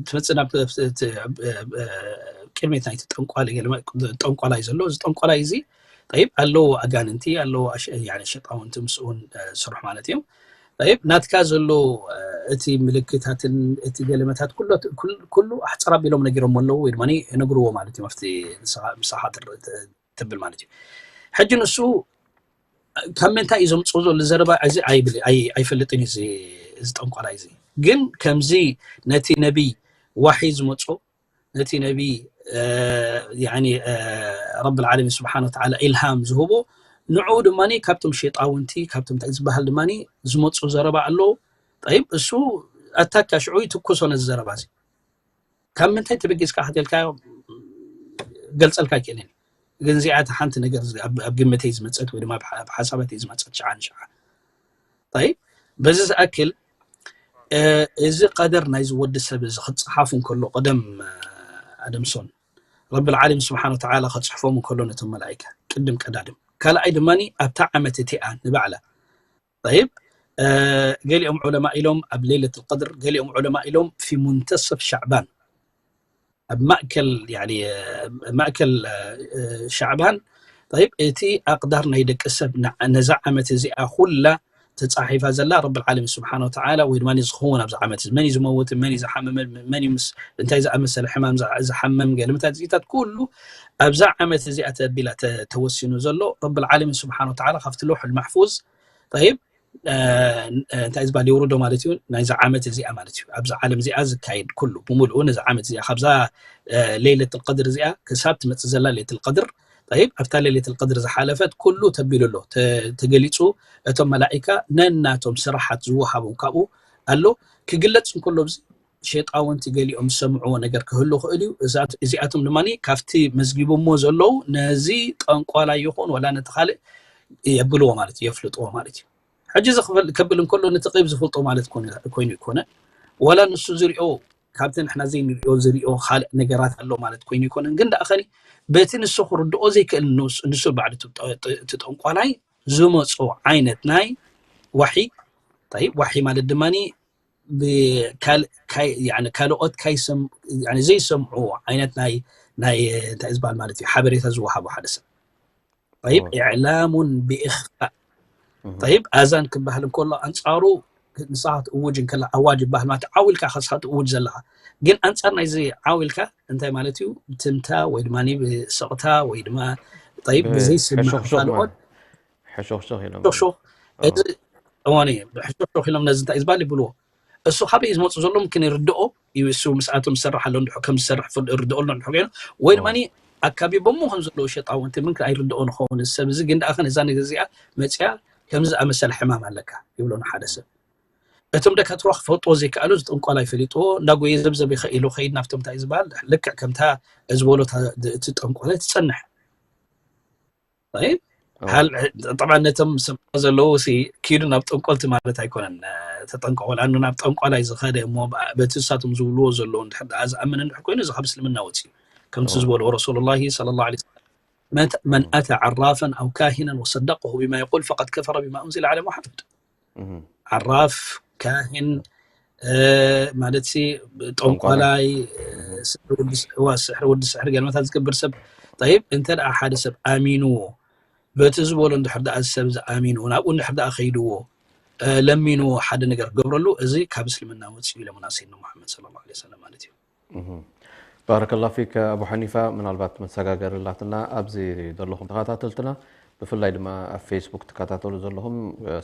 ትመፅእ ናብ ቅድሚት ናይቲ ጠንቋሊ ጠንቋላይ ዘሎ እዚ ጠንቋላይ እዚ ይብ ኣለዎ ኣጋንንቲ ኣለዎ ሸጣውንቲ ምስኡን ስሩሕ ማለት እዮም። ይብ ናትካ ዘሎ እቲ ምልክታትን እቲ ገለመታት ኩሉ ኣሕፀር ኣቢሎም ነጊሮም ኣለዉ ወይ ድማ ነግርዎ ማለት እዮም። ኣብቲ ምሳኻ ትብል ማለት እዩ። ሕጂ ንሱ ካብ ምንታይ እዩ ዘምፅኡ ዘሎ ዘረባ እዚ ኣይፈልጥን እዩ። እዚ ጠንቋላይ እዚ ግን ከምዚ ነቲ ነቢይ ዋሒ ዝመፆ ነቲ ነቢይ ረብ ዓለሚን ስብሓን ወተዓላ ኢልሃም ዝህቦ ንዕኡ ድማ ካብቶም ሸጣውንቲ ካብቶም እንታይ ዝበሃል ድማ ዝመፁ ዘረባ ኣለዎ። ጠይብ እሱ ኣታካ ሽዑ ይትኩሶ ነዚ ዘረባ እዚ ካብ ምንታይ ተበጊስካ ክትልካ ገልፀልካ ኣይክእልን። ግን እዚኣ ሓንቲ ነገር ኣብ ግምተይ ዝመፀት ወይ ድማ ኣብ ሓሳባተይ ዝመፀት ሸዓ ንሸዓ። ጠይብ በዚ ዝኣክል እዚ ቀደር ናይዚ ወዲ ሰብ እዚ ክፀሓፉ እንከሎ ቀደም ኣደምሶን ረብ ዓለሚን ስብሓን ወተዓላ ከፅሕፎም እንከሎ ነቶም መላኢካ ቅድም ቀዳድም ካልኣይ ድማ ኣብታ ዓመት እቲኣ ንባዕላ ይብ ገሊኦም ዑለማ ኢሎም ኣብ ሌለት ልቀድር ገሊኦም ዑለማ ኢሎም ፊ ሙንተሰፍ ሻዕባን ኣብ ማእከል ማእከል ሻዕባን ይብ እቲ ኣቅዳር ናይ ደቂ ሰብ ነዛ ዓመት እዚኣ ኩላ ተፃሒፋ ዘላ ረብ ዓለሚን ስብሓን ወተዓላ ወይ ድማ ዝኸውን ኣብዚ ዓመት መን እዩ ዝመውት መን እዩ ዝሓመመ መን እዩ እንታይ ዝኣመሰለ ሕማም ዝሓመም ገለመታት ዚታት ኩሉ ኣብዛ ዓመት እዚኣ ተቢላ ተወሲኑ ዘሎ ረብ ዓለሚን ስብሓን ወተዓላ ካብቲ ለውሑል ማሕፉዝ ይብ እንታይ ዝበሃል የውርዶ ማለት እዩ ናይዚ ዓመት እዚኣ ማለት እዩ። ኣብዚ ዓለም እዚኣ ዝካየድ ኩሉ ብምሉኡ ነዚ ዓመት እዚኣ ካብዛ ሌለት ልቀድር እዚኣ ክሳብ ትመፅእ ዘላ ሌት ልቀድር ይብ ኣብታ ሌለት ልቀድር ዝሓለፈት ኩሉ ተቢሉ ኣሎ ተገሊፁ። እቶም መላኢካ ነናቶም ስራሓት ዝወሃቦም ካብኡ ኣሎ ክግለፅ እንከሎ ሸጣውንቲ ገሊኦም ዝሰምዕዎ ነገር ክህሉ ክእል እዩ። እዚኣቶም ድማ ካብቲ መዝጊቦሞ ዘለዉ ነዚ ጠንቋላይ ይኹን ወላ ነቲ ካልእ የብልዎ ማለት እዩ የፍልጥዎ ማለት እዩ። ሕጂ እዚ ከብል እንከሎ ነቲ ቂብ ዝፈልጦ ማለት ኮይኑ ይኮነ ወላ ንሱ ዝሪኦ ካብቲ ንሕና ዘይንሪኦ ዝሪኦ ካልእ ነገራት ኣሎ ማለት ኮይኑ ይኮነን። ግን ደኣ ከኒ በቲ ንሱ ክርድኦ ዘይክእል ንሱ ባዕሉ እቲ ጠንቋላይ ዝመፆ ዓይነት ናይ ዋሒ እንታይ ዋሒ ማለት ድማ ካልኦት ዘይሰምዑ ዓይነት ናይ ናይ እንታይ ዝበሃል ማለት እዩ ሓበሬታ ዝወሃቡ ሓደ ሰብ ይብ ኢዕላሙን ብእኽፋእ ይብ ኣዛን ክበሃል እንከሎ ኣንፃሩ ንስኻ ትእውጅ እንከላ ኣዋጅ ይበሃል ማለት ዓው ኢልካ ከስኻ ትእውጅ ዘለኻ ግን ኣንፃር ናይዚ ዓው ኢልካ እንታይ ማለት እዩ ብትምታ ወይ ድማ ብስቕታ ወይ ድማ ይብ ብዘይስማዕ ካልኦት ሕሾኽሾኽ ኢሎም ሕሾኽሾኽ እዚ እዋን እዩ ብሕሾኽሾኽ ኢሎም ነዚ እንታይ ዝበሃል ይብልዎ እሱ ካበይ ዝመፁ ዘሎ ምክን ይርድኦ እዩ እሱ ምስኣቶም ዝሰርሕ ኣሎ እንድሑ ከም ዝሰርሕ ርድኦ ኣሎ እንድሑ ኮይኑ ወይ ድማ ኣካቢቦሞ ከም ዘለዉ ሸጣውንቲ ምን ኣይርድኦ ንኸውን እዚ ሰብ እዚ ግን ደኣ ከነዛ ነገር እዚኣ መፅያ ከምዚ ዝኣመሰለ ሕማም ኣለካ ይብሎ ንሓደ ሰብ እቶም ደካትሮ ክፈልጥዎ ዘይከኣሉ ዝጠንቆላይ ፈሊጥዎ እንዳጎየ ዘብዘብ ይኸኢሉ ከይድ ናብቶም እንታይ ዝበሃል ልክዕ ከምታ ዝበሎ እቲ ጠንቆላይ ትፀንሕ ጠብዓ ነቶም ሰምዖ ዘለዉ ሲ ኪዱ ናብ ጠንቆልቲ ማለት ኣይኮነን ተጠንቀቑ ለኣኑ ናብ ጠንቋላይ ዝኸደ እሞ በቲ ንሳቶም ዝብልዎ ዘለዉ እንድሕር ደኣ ዝኣምን እንድሕር ኮይኑ እዚ ካብ እስልምና ወፂኡ ከምቲ ዝበልዎ ረሱሉላሂ ሰለላሁ ዐለይሂ ወሰለም መን ኣተ ዓራፈን ኣው ካሂነን ወሰደቀሁ ቢማ የቁል ፈቀድ ከፈረ ቢማ ኡንዚለ ዐላ ሙሐመድ ዓራፍ ካህን ማለት ጠንቋላይ ስሕሪ ወዲ ስሕሪ ገለመታት ዝገብር ሰብ ይብ እንተ ሓደ ሰብ ኣሚንዎ በቲ ዝበሎ እንድሕር ደኣ ሰብ ዝኣሚንዎ ናብኡ እንድሕር ደኣ ከይድዎ ለሚንዎ ሓደ ነገር ክገብረሉ እዚ ካብ እስልምና ወፂኡ ኢሎምና ሰይድና ሙሓመድ ሰለላሁ ዐለይሂ ወሰለም ማለት እዩ። ባረከላሁ ፊክ ኣቡ ሐኒፋ፣ ምናልባት መሰጋገሪ ኣላትና ኣብዚ ዘለኹም ተኸታተልትና ብፍላይ ድማ ኣብ ፌስቡክ ትከታተሉ ዘለኹም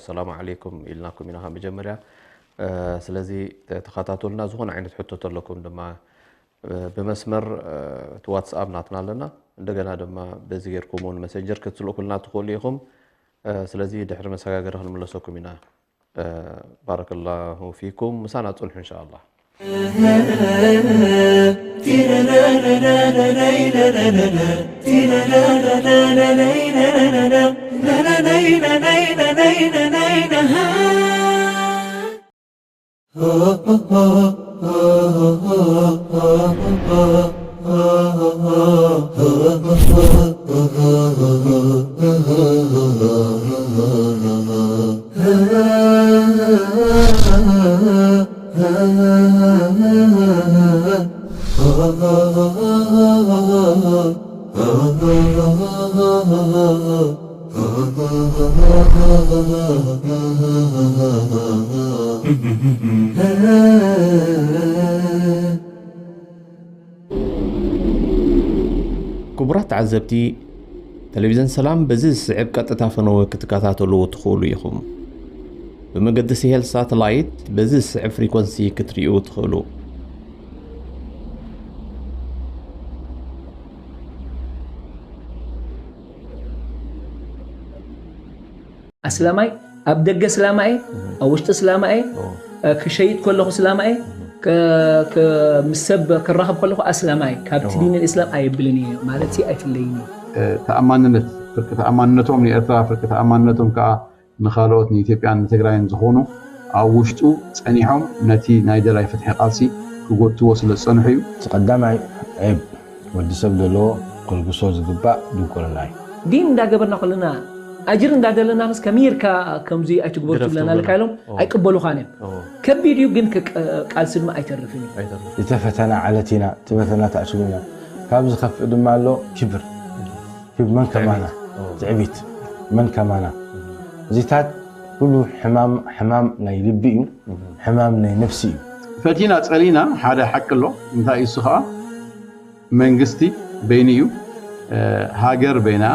ሰላሙ ዓለይኩም ኢልናኩም ኢና ካብ መጀመርያ። ስለዚ ተኸታተሉና፣ ዝኾነ ዓይነት ሕቶ ተለኩም ድማ ብመስመር እቲ ዋትስኣፕ ናትና ኣለና። እንደገና ድማ በዚ ጌርኩም እውን መሰንጀር ክትልእኩልና ትኽእሉ ኢኹም። ስለዚ ድሕሪ መሰጋገሪ ክንምለሰኩም ኢና። ባረከላሁ ፊኩም፣ ምሳና ጽንሑ እንሻ ኣላህ። ክቡራት ተዓዘብቲ፣ ቴሌቪዝን ሰላም በዚ ዝስዕብ ቀጥታ ፈነወ ክትከታተልዎ ትኽእሉ ኢኹም። ብመገዲ ሲሄል ሳተላይት በዚ ዝስዕብ ፍሪኮንሲ ክትርእዩ ትኽእሉ። ኣስላማይ ኣብ ደገ ስላማኤ ኣብ ውሽጢ ስላማኤ ክሸይጥ ከለኹ ስላማኤ ምስ ሰብ ክራኸብ ከለኹ ኣስላማይ ካብቲ ዲን ልእስላም ኣየብልን እየ ማለት ኣይፍለይን እዩ። ተኣማንነት ፍርቂ ተኣማንነቶም ንኤርትራ ፍርቂ ተኣማንነቶም ከዓ ንኻልኦት ንኢትዮጵያን ንትግራይን ዝኾኑ ኣብ ውሽጡ ጸኒሖም ነቲ ናይ ደላይ ፍትሒ ቃልሲ ክጎትዎ ስለ ዝጸንሑ እዩ። እቲ ቀዳማይ ዒብ ወዲ ሰብ ዘለዎ ከልግሶ ዝግባእ ድንቁርና እዩ። ዲን እንዳገበርና ከለና ኣጅር እንዳደለናስ ከመይ ኢልካ ከምዚ ኣይትግበሩ ትብለና ኣለካ ኢሎም ኣይቅበሉኻን እዮም። ከቢድ እዩ ግን ቃልሲ ድማ ኣይተርፍን እዩ። ዝተፈተና ዓለት ኢና፣ ትበተና ታእስሩ ኢና። ካብ ዝኸፍእ ድማ ኣሎ ክብር። ክብ መን ከማና ትዕቢት መን ከማና እዚታት ኩሉ ሕማም ናይ ልቢ እዩ፣ ሕማም ናይ ነፍሲ እዩ። ፈቲና ጸሊና ሓደ ሓቂ ኣሎ። እንታይ እዩ እሱ ከዓ? መንግስቲ በይኑ እዩ፣ ሃገር በይና።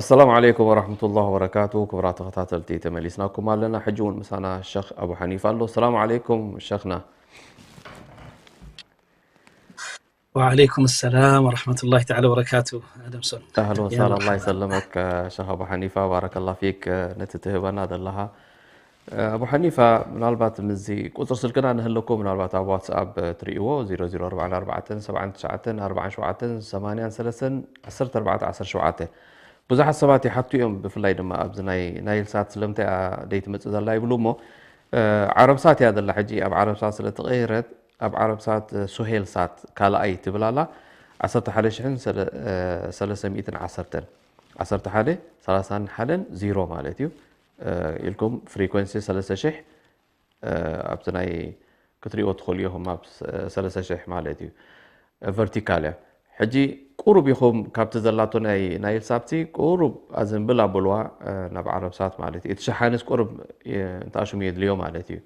ኣሰላሙ ዓለይኩም ወራህመቱላሂ ወበረካቱ። ክቡራት ተኸታተልቲ ተመሊስናኩም ኣለና። ሕጂ እውን ምሳና ሸኽ ኣቡ ሓኒፋ ኣሎ። ሰላም ዓለይኩም ሸኽና። وعليكم السلام ورحمة الله تعالى وبركاته. أهلا وسهلا. أهلا وسهلا. الله يسلمك شيخ أبو حنيفة، بارك الله فيك. نتتهبنا دلها. ኣቡ ሓኒፋ፣ ምናልባት ምስዚ ቁፅሪ ስልክና ንህለኮ ምናልባት ኣብ ዋትስኣፕ ትርእይዎ፣ ዜሮ ዜሮ ኣርባዕተ ኣርባዕተ ሰብዓ ትሽዓተ ኣርባዓ ሸውዓተ ሰማንያ ሰለስተ ዓሰርተ ኣርባዕተ ዓሰርተ ሸውዓተ። ብዙሓት ሰባት ይሓቱ እዮም፣ ብፍላይ ድማ ኣብዚ ናይ ናይል ሳት ስለምንታይ እያ ደይትመፅእ ዘላ ይብሉ እሞ፣ ዓረብ ሳት እያ ዘላ ሕጂ። ኣብ ዓረብ ሳት ስለ ተቐየረት ኣብ ዓረብ ሳት ሱሄል ሳት ካልኣይ ትብል ኣላ። ዓሰርተ ሓደ ሽሕን ሰለስተ ሚእትን ዓሰርተን ዓሰርተ ሓደ ሰላሳን ሓደን ዜሮ ማለት እዩ። ኢልኩም ፍሪኮንሲ ሰለስተ ሽሕ ኣብቲ ናይ ክትሪኦ ትኽእሉ ኢኹም ኣብ ሰለስተ ሽሕ ማለት እዩ። ቨርቲካል እያ። ሕጂ ቁሩብ ኢኹም ካብቲ ዘላቶ ናይ ናይል ሳብቲ ቁሩብ ኣዘንብል ኣበልዋ ናብ ዓረብ ሳት ማለት እዩ። እቲ ሸሓንስ ቁሩብ እንተኣሽሙ የድልዮ ማለት እዩ።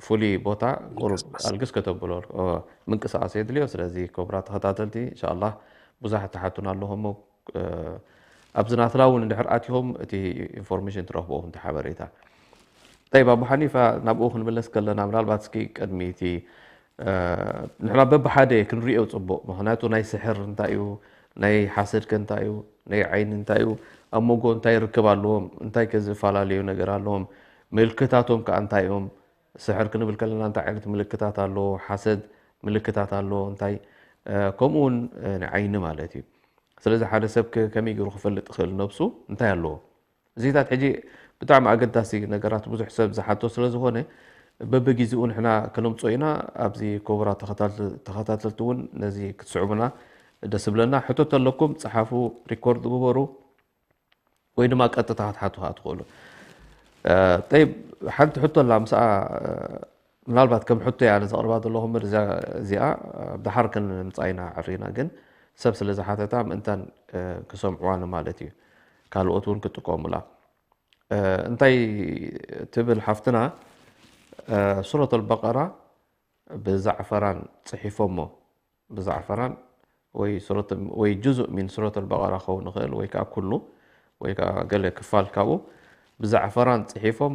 ፍሉይ ቦታ ቁሩብ ኣልግስ ከተብሎ ምንቅስቃስ የድልዮ። ስለዚ ክቡራት ተኸታተልቲ እንሻላ ብዙሓት ትሓቱና ኣለኹም እሞ ኣብዚ ናትና እውን እንድሕር ኣቲኹም እቲ ኢንፎርሜሽን ትረኽብዎ እቲ ሓበሬታ። ጠይብ ኣቡ ሓኒፋ ናብኡ ክንምለስ ከለና ምናልባት እስኪ ቅድሚ እቲ ንሕና በብሓደ ክንሪኦ ፅቡቕ ምክንያቱ ናይ ስሕር እንታይ እዩ ናይ ሓሰድ ከ እንታይ እዩ ናይ ዓይኒ እንታይ እዩ ኣብ መንጎ እንታይ ርክብ ኣለዎም እንታይ ከ ዝፈላለዩ ነገር ኣለዎም ምልክታቶም ከዓ እንታይ እዮም ስሕር ክንብል ከለና እንታይ ዓይነት ምልክታት ኣለዎ ሓሰድ ምልክታት ኣለዎ፣ እንታይ ከምኡ እውን ናይ ዓይኒ ማለት እዩ። ስለዚ ሓደ ሰብ ከመይ ገይሩ ክፈልጥ ይኽእል ነብሱ እንታይ ኣለዎ? እዚታት ሕጂ ብጣዕሚ ኣገዳሲ ነገራት ብዙሕ ሰብ ዝሓቶ ስለ ዝኾነ በብግዜኡ ንሕና ከነምፅኦ ኢና። ኣብዚ ክቡራት ተኸታተልቲ እውን ነዚ ክትስዕቡና ደስ ብለና። ሕቶ ተለኩም ፀሓፉ፣ ሪኮርድ ግበሩ። ወይ ድማ ቀጥታ ክትሓቱ ከዓ ትኽእሉ። ጠይብ፣ ሓንቲ ሕቶ ኣላ ምስኣ ምናልባት ከም ሕቶ እያ ኣነ ዘቕርባ ዘለኹ እምበር እዚኣ ድሓር ክንምፃ ኢና ዕሪና፣ ግን ሰብ ስለ ዝሓተታ ምእንታን ክሰምዕዋ ንማለት እዩ። ካልኦት እውን ክጥቀሙላ። እንታይ ትብል ሓፍትና? ሱረት ኣልበቀራ ብዛዕፈራን ፅሒፎሞ። ብዛዕፈራን ወይ ሱረት ወይ ጁዙእ ሚን ሱረት ኣልበቀራ ክኸውን ይኽእል ወይ ከዓ ኩሉ ወይ ከዓ ገለ ክፋል ካብኡ ብዛዕፈራን ፅሒፎም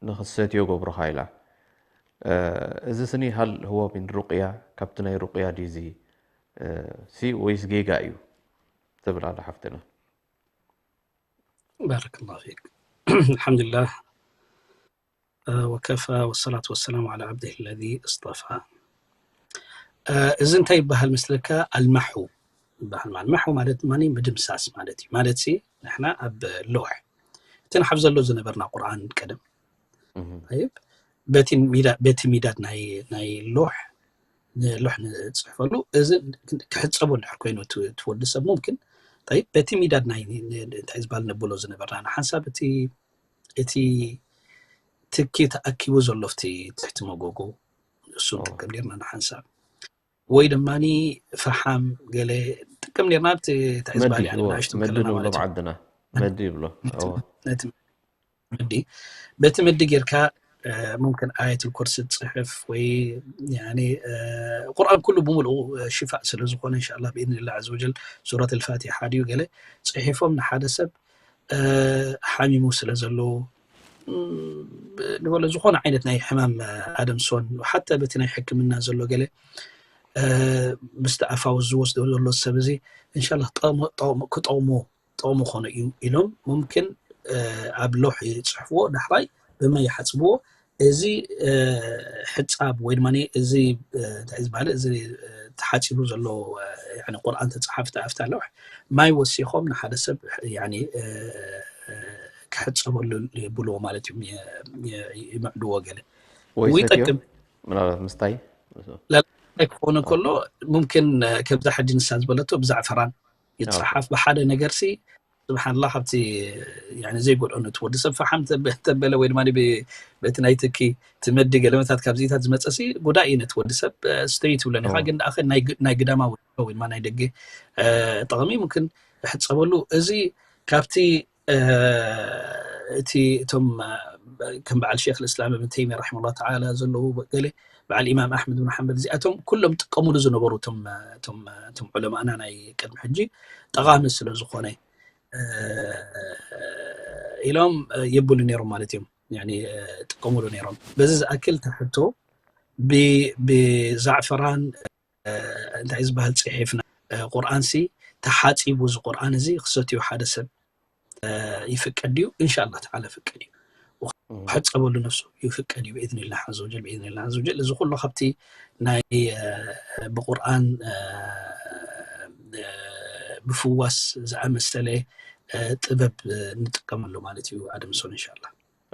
ንኽትሰትዮ ገብሩኻ ኢላ። እዚ ስኒ ሃል ህወ ሚን ሩቅያ ካብቲ ናይ ሩቅያ ድዩ እዚ ሲ ወይስ ጌጋ እዩ ትብል ኣላ ሓፍትና። ባረከላሁ ፊክ። ኣልሓምዱሊላህ ወከፋ ወሰላቱ ወሰላሙ ዓላ ዓብዲሂ ለዚ እስጠፋ። እዚ እንታይ ይበሃል መስለካ? ኣልማሑ ይበሃል። ማለት ማሑ ማለት ድማ ምድምሳስ ማለት እዩ። ማለት ሲ ንሕና ኣብ ሎሕ እቲ ንሓፍ ዘሎ ዝነበርና ቁርኣን ቀደም ይብ በቲ ሚዳድ ናይ ሎሕ ንሎሕ ንፅሕፈሉ እዚ ክሕፀቦ እንድሕር ኮይኑ ትወዲ ሰብ ሙምክን በቲ ሚዳድ ናይ እንታይ ዝበሃል ነብሎ ዝነበርና ንሓንሳብ እቲ እቲ ትኪ ተኣኪቡ ዘሎ ኣብቲ ትሕቲ መጎጎ እሱ ንጥቀም ኔርና ንሓንሳብ ወይ ድማ ፈሓም ገለ ንጥቀም ኔርና ኣብቲ እንታይ ዝበሃል ንኣሽቱ ከለና ማለት ዓድና መዲ ይብሎ መዲ በቲ መዲ ጌርካ ሙምክን ኣየት ኩርሲ ትፅሕፍ ወይ ቁርኣን ኩሉ ብምልኡ ሽፋእ ስለ ዝኾነ እንሻላ ብኢድንላ ዘወጀል ሱረት ልፋቲሓ ድዩ ገለ ፅሒፎም ንሓደ ሰብ ሓሚሙ ስለ ዘሎ ንበሎ ዝኾነ ዓይነት ናይ ሕማም ኣደምሶን ሓታ በቲ ናይ ሕክምና ዘሎ ገለ ምስቲ ኣፋውስ ዝወስዶ ዘሎ ሰብ እዚ እንሻላ ክጠቕሞ ጥቕሚ ኮነ እዩ ኢሎም ሙምክን ኣብ ሎሕ ይፅሕፍዎ ዳሕራይ ብማይ ይሓፅብዎ እዚ ሕፃብ ወይ ድማ እዚ እንታይ ዝበሃለ እዚ ተሓፂቡ ዘሎ ቁርኣን ተፃሓፍቲ ኣብታ ለውሕ ማይ ወሲኾም ንሓደ ሰብ ክሕፀበሉ ይብልዎ ማለት እዮም ይምዕድዎ ገለ ይጠቅም ምናልባት ምስታይ ክኾነ ከሎ ሙምክን ከምዛ ሕጂ ንሳ ዝበለቶ ብዛዕፈራን ይፅሓፍ ብሓደ ነገር ሲ ስብሓንላ ካብቲ ዘይጎድኦ ነቲ ወዲ ሰብ ፈሓም ተበለ ወይ ድማ በቲ ናይ ትኪ ትመዲ ገለመታት ካብዚታት ዝመፀ ሲ ጉዳእ እዩ ነቲ ወዲ ሰብ ስተዩ ትብለን ኢኻ ግን ደኣ ናይ ግዳማዊ ወይ ድማ ናይ ደገ ጠቕሚ ሙምክን ሕፀበሉ እዚ ካብቲ እቲ እቶም ከም በዓል ሼክ ልእስላም እብን ተይሚያ ረሒመሁላህ ተዓላ ዘለዉ ገለ በዓል ኢማም ኣሕመድ ብን ሓንበል እዚኣቶም ኩሎም ጥቀሙሉ ዝነበሩ እቶም ዑለማእና ናይ ቅድሚ ሕጂ ጠቓሚ ስለ ዝኾነ ኢሎም የብሉ ነይሮም ማለት እዮም ጥቀሙሉ ነይሮም በዚ ዝኣክል ተሕቶ ብዛዕፈራን እንታይ ዝበሃል ፅሒፍና ቁርኣን ሲ ተሓፂቡ እዚ ቁርኣን እዚ ክሰትዮ ሓደ ሰብ ይፍቀድ ድዩ እንሻላ ተዓላ ፍቀድ እዩ ክሕፀበሉ ነፍሱ ይፍቀድ እዩ ብኢዝኒላ ሓዘ ወጀል ብኢዝኒላ ሓዘ ወጀል እዚ ኩሉ ካብቲ ናይ ብቁርኣን ብፍዋስ ዝኣመሰለ ጥበብ ንጥቀመሉ ማለት እዩ ኣደምሶን እንሻላ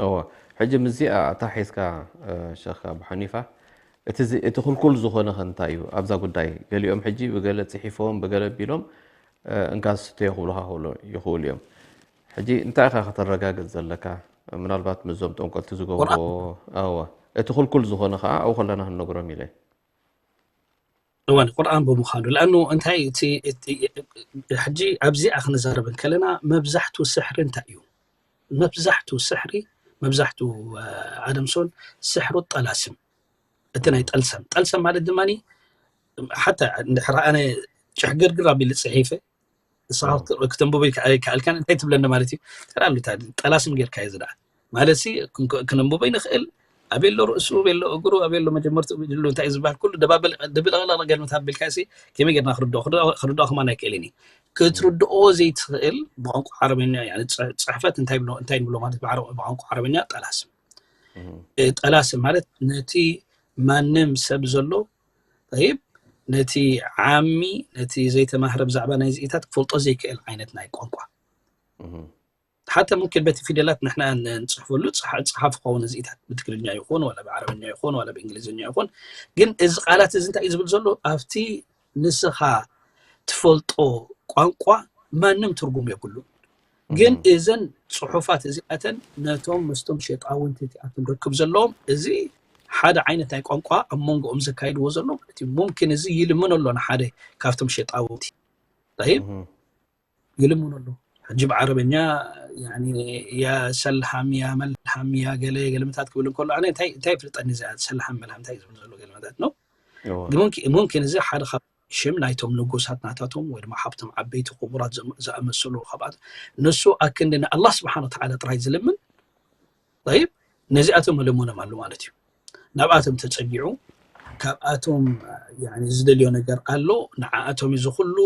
እወ ሕጂ ምስዚኣ ኣታ ሒዝካ ሸኽ ኣቡ ሓኒፋ እቲ ክልኩል ዝኾነ ከ እንታይ እዩ ኣብዛ ጉዳይ ገሊኦም ሕጂ ብገለ ፅሒፎም ብገለ ቢሎም እንካ ስተዮ ክብሉካ ይኽእሉ እዮም ሕጂ እንታይ ኢኻ ከተረጋግፅ ዘለካ ምናልባት ምስዞም ጠንቆልቲ ዝገብርዎ ኣወ እቲ ክልኩል ዝኾነ ከዓ ኣብኡ ከለና ክንነግሮም ኢለ እዋን ቁርኣን ብምዃኑ ለኣኑ እንታይ እቲ ሕጂ ኣብዚኣ ክንዛረብ እንከለና መብዛሕቱ ስሕሪ እንታይ እዩ መብዛሕቱ ስሕሪ መብዛሕቱ ኣደምሶን ስሕሩ ጠላስም እቲ ናይ ጠልሰም ጠልሰም ማለት ድማ ሓታ እንድሕር ኣነ ጭሕግርግር ኣቢሉ ፅሒፈ ንስኻ ክትንብቦ ይከኣልካን እንታይ ትብለኒ ማለት እዩ ተላሉ ጠላስም ጌርካ እዩ ዝደኣ ማለት ሲ ክነንብቦ ይንኽእል ኣበሎ ርእሱ ኣበሎ እግሩ ኣበሎ መጀመርቱ ጅሉ እንታይ ዝበሃል ኩሉ ደባበል ደብለቕለቕ ገል መታቢልካ ሲ ከመይ ጌርና ክርድኦ ክርድኦ ከማን ኣይክእልን እዩ ክትርድኦ ዘይትኽእል ብቋንቋ ዓረበኛ ጽሕፈት እንታይ ብሎ እንታይ ንብሎ ማለት ብቋንቋ ዓረበኛ ጠላስም ጠላስም ማለት ነቲ ማንም ሰብ ዘሎ طيب፣ ነቲ ዓሚ፣ ነቲ ዘይተማህረ ብዛዕባ ናይዚኢታት ክፈልጦ ዘይክእል ዓይነት ናይ ቋንቋ። ሓታ ሙምኪን በቲ ፊደላት ንሕና ንጽሕፈሉ ጽሓ-፣ ጽሓፍ ክኸውን እዚኢታት ብትግርኛ ይኹን ዋላ ብዓረብኛ ይኹን ዋላ ብእንግሊዝኛ ይኹን፣ ግን እዚ ቃላት እዚ እንታይ እዩ ዝብል ዘሎ? ኣብቲ ንስኻ ትፈልጦ ቋንቋ ማንም ትርጉም የብሉን። ግን እዘን ጽሑፋት እዚኣተን ነቶም ምስቶም ሸጣውንቲ እቲኣቶም ርክብ ዘለዎም፣ እዚ ሓደ ዓይነት ናይ ቋንቋ ኣብ መንጎኦም ዘካይድዎ ዘሎ ማለት እዩ። ሙምኪን እዚ ይልምን ኣሎ ንሓደ ካብቶም ሸጣውንቲ። طيب፣ ይልምን ኣሎ። ሕጂ ብዓረበኛ ያኒ ያ ሰልሃም፣ ያ መልሃም፣ ያ ገለ ገለመታት ክብል እንከሎ፣ ኣነ እንታይ፣ እንታይ ይፍልጠኒ እዚኣ ሰልሃም መልሃም እንታይ ዝብል ዘሎ ገለመታት ነው። እዎ። ሙምኪን፣ ሙምኪን እዚ ሓደ ካብ ሽም ናይቶም ንጉሳት ናታቶም ወይ ድማ ሓብቶም ዓበይቲ ክቡራት ዝኣመ-፣ ዝኣመሰሉ ካብኣት ንሱ ኣክንዲ ንኣላህ ስብሓን ወተዓላ ጥራይ ዝልምን፣ طيب፣ ነዚኣቶም እልምኖም ኣሉ ማለት እዩ። ናብኣቶም ተጸጊዑ ካብኣቶም ያኒ ዝደልዮ ነገር ኣሎ። ንዓኣቶም እዩ ዝኹሉ፣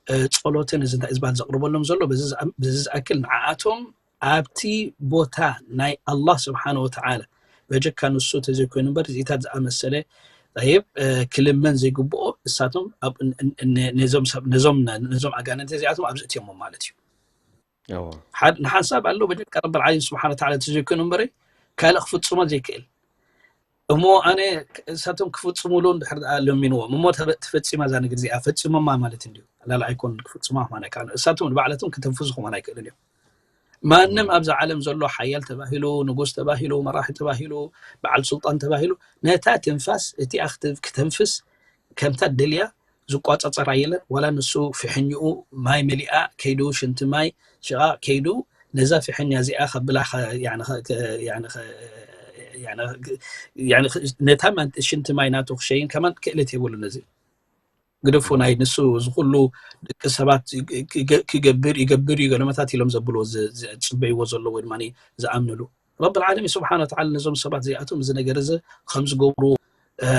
እ፣ ጸሎትን እዚ እንታይ ዝበሃል ዘቕርበሎም ዘሎ። በዚ ዝኣ-፣ በዚ ዝኣክል ንዓኣቶም ኣብቲ ቦታ ናይ ኣላህ ስብሓነ ወተዓላ በጀካ ንሱ ተዘይኮይኑ እምበር እዚታት ዝኣመሰለ፣ ጠይብ፣ እ፣ ክልመን ዘይግብኦ እሳቶም ኣብ፣ ን-፣ ን-፣ ን-፣ ነዞም ሰብ፣ ነዞም፣ ነዞም ኣጋንንቲ እዚኣቶም ኣብዚ እትዮሞም ማለት እዩ። እዎ። ሓድ-፣ ንሓንሳብ ኣሎ በጀካ ረብል ዓለሚን ስብሓነ ወተዓላ ተዘይኮይኑ እምበረ ካልእ ክፍጽሞ ዘይክእል። እሞ ኣነ እሳቶም ክፍጽሙሉ እንድሕር ደኣ ለሚንዎም እሞ ተበ-፣ ተፈጺማ እዛ ነገር እዚኣ ፈጺሞማ ማለት እንድዩ። ላላ ኣይኮን ክፍጽማ ከማን ኣይከኣልን። እሳቶም ንባዕለቶም ክተንፍሱ ከማን ኣይክእልን እዮም። ማንም እዎ። ኣብዛ ዓለም ዘሎ ሓያል ተባሂሉ፣ ንጉስ ተባሂሉ፣ መራሒ ተባሂሉ፣ በዓል ሱልጣን ተባሂሉ፣ ነታ ትንፋስ እቲኣ ክተ-፣ ክተንፍስ ከምታ ደልያ ዝቋጻጸራ የለን። ዋላ ንሱ ፍሕኝኡ ማይ መሊኣ ከይዱ፣ ሽንቲ ማይ ሽቓቕ ከይዱ፣ ነዛ ፍሕኛ እዚኣ ከብላ ኸ-፣ ያኒ ኸ-፣ ከ-፣ ያኒ ኸ-፣ ያኒ ኸ-፣ ያኒ ኸ-፣ ነታ ማን-፣ ሽንቲ ማይ ናቱ ክሸይን ከማን ክእለት የብሉን። እዚ ግደፎ፣ ናይ ንሱ እዚ ኩሉ ደቂ ሰባት ክገ-፣ ክገብር፣ ይገብር እዩ፣ ገለመታት ኢሎም ዘብልዎ ዝ-፣ ዝጽበይዎ ዘለዉ ወይ ድማ ዝኣምንሉ። ረብል ዓለሚን ስብሓነ ወተዓላ ነዞም ሰባት እዚኣቶም እዚ ነገር እዚ ከም ዝገብሩ፣ እ፣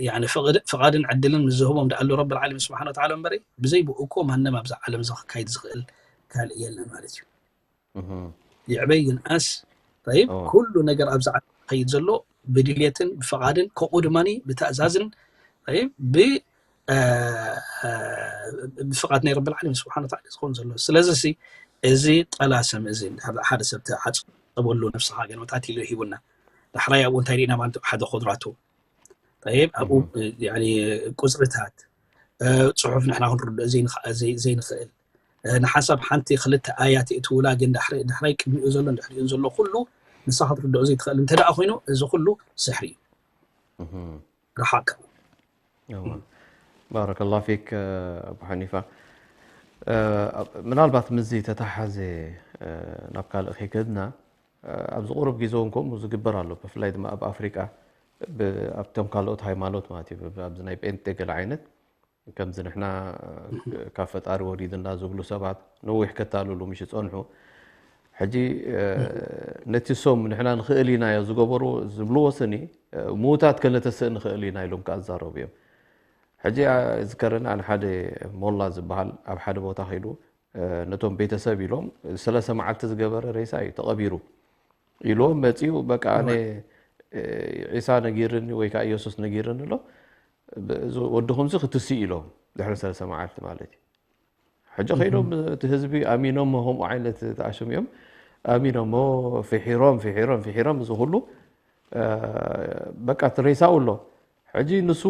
ያኒ ፍቕድ-፣ ፍቓድን ዕድልን ምስ ዝህቦም ደኣሉ ረብል ዓለሚን ስብሓነ ወተዓላ እምበረ፣ ብዘይ ብኡ እኮ ማንም ኣብዛ ዓለም እዚ ክካይድ ዝኽእል ካልእ የለን ማለት እዩ። እህ። ይዕበይ ይንኣስ፣ ጠይብ፣ እዎ። ኩሉ ነገር ኣብዛ ዓለም ዝኸይድ ዘሎ ብድልየትን ብፍቓድን፣ ከምኡ ድማ ብትእዛዝን፣ ጠይብ፣ ብ-፣ እ፣ እ፣ ብፍቓድ ናይ ረብል ዓለሚን ስብሓነ ወተዓላ ዝኸውን ዘሎ። ስለዚ ሲ፣ እዚ ጠላስም እዚ እንድሕር ሓደ ሰብ ተዓጸበሉ፣ ነብስኻ ገለመታት ኢሉ ሂቡና። ዳሕራይ ኣብኡ እንታይ ርኢና ማለት ሓደ ኮድራቱ። ጠይብ፣ ኣብኡ፣ እህ። ያኒ፣ ቁጽርታት፣ እ፣ ጽሑፍ ንሕና ክንርድኦ ዘይንኸ-፣ ዘይ-፣ ዘይንኽእል፣ እ፣ ንሓንሳብ ሓንቲ ክልተ ኣያት የእትውላ፣ ግን ዳሕረ-፣ ዳሕራይ ቅድሚኡ ዘሎ ድሕሪኡን ዘሎ ኩሉ ንሳ ክትርድኦ ዘይትኽእል እንተ ደኣ ኮይኑ፣ እዚ ኩሉ ስሕሪ እዩ። እህ። ርሓቕ። እዋ። ባረከላሁ ፊክ፣ እ፣ ኣቡ ሓኒፋ። እ፣ ምናልባት ምስዚ ተተሓዘ፣ እ፣ ናብ ካልእ ከይከድና፣ እ፣ ኣብዚ ቁሩብ ግዜ እውን ከምኡ ዝግበር ኣሎ። ብፍላይ ድማ ኣብ ኣፍሪቃ፣ ብ-፣ ኣብቶም ካልኦት ሃይማኖት ማለት እዩ፣ ብ-፣ ኣብዚ ናይ ጴንጤ ገለ ዓይነት፣ ከምዚ ንሕና፣ እ፣ ካብ ፈጣሪ ወሪድና ዝብሉ ሰባት ነዊሕ ከታልሉ ምሽ ጸንሑ። ሕጂ፣ እ፣ ነቲ እሶም ንሕና ንኽእል ኢናዮ ዝገበሩ ዝብልዎ ስኒ፣ እ፣ ምዉታት ከነተስእ ንኽእል ኢና ኢሎም ከኣ ዝዛረቡ እዮም። ሕጂ፣ ኣ-፣ ዝከረኒ ኣነ ሓደ ሞላ ዝበሃል ኣብ ሓደ ቦታ ከይዱ፣ እ፣ ነቶም ቤተሰብ ኢሎም ሰለስተ መዓልቲ ዝገበረ ሬሳ እዩ ተቐቢሩ። ኢሎም መጺኡ፣ በቃ ኣነ፣ እወ። እ፣ ዒሳ ነጊርኒ ወይ ከኣ ኢየሱስ ነጊርኒ ኣሎ፣ ብ-፣ እዚ ወድኹምሲ ክትስእ ኢሎም፣ ድሕሪ ሰለስተ መዓልቲ ማለት እዩ። ሕጂ ከይዶም እወ። እቲ ህዝቢ ኣሚኖሞ፣ ከምኡ ዓይነት ተኣሽሙ እዮም ኣሚኖሞ፣ ፍሒሮም፣ ፍሒሮም፣ ፍሒሮም፣ እዚ ኩሉ፣ እ፣ በቃ እቲ ሬሳኡ ኣሎ። ሕጂ ንሱ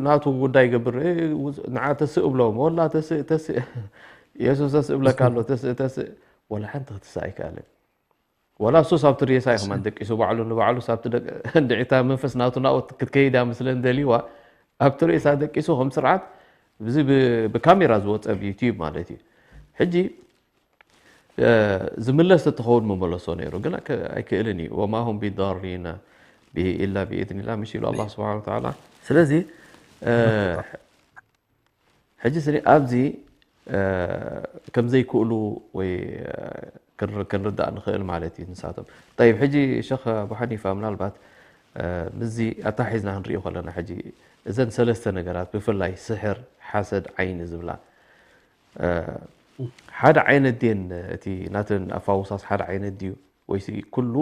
ናቱ ጉዳይ ይገብር፣ እ፣ ውፅ-፣ ንዓ ተስእ እብሎም፣ ወላ ተስእ፣ ተስእ፣ የሱስ ተስእ እብለካ ኣሎ፣ ተስእ፣ ተስእ፣ ወላ ሓንቲ ክትስእ ኣይከኣለን። ወላ እሱስ ኣብቲ ሬሳ እዩ ከማን ደቂሱ ባዕሉ ንባዕሉ፣ ሳብቲ ደቂ-፣ እንድዒታ መንፈስ ናቱ ናብኡ ክትከይድ እያ ምስለን ደልይዋ፣ ኣብቲ ሬሳ ደቂሱ ከም ስርዓት፣ እዚ ብ-፣ ብካሜራ ዝወፀ ብዩትዩብ ማለት እዩ። ሕጂ፣ እ፣ ዝምለስ ተትኸውን ምመለሶ ነይሩ፣ ግን ኣይክ-፣ ኣይክእልን እዩ። "ወማ ሁም ቢዳሪነ ቢሂ ኢላ ቢኢዝኒላህ" ምሽ ኢሉ ኣላህ ስብሓነ ወተዓላ። ስለዚ፣ እ፣ ሕጂ ስኒ ኣብዚ፣ እ፣ ከም ዘይክእሉ ወይ፣ እ፣ ክንር-፣ ክንርዳእ ንኽእል ማለት እዩ ንሳቶም። ጠይብ፣ ሕጂ ሸኽ ኣቡ ሓኒፋ፣ ምናልባት፣ እ፣ ምስዚ ኣታሒዝና ክንሪኦ ከለና፣ ሕጂ እዘን ሰለስተ ነገራት ብፍላይ ስሕር፣ ሓሰድ፣ ዓይኒ ዝብላ፣ እ፣ ሓደ ዓይነት ድየን እቲ ናተን ኣፋውሳስ ሓደ ዓይነት ድዩ? ወይሲ ኩሉ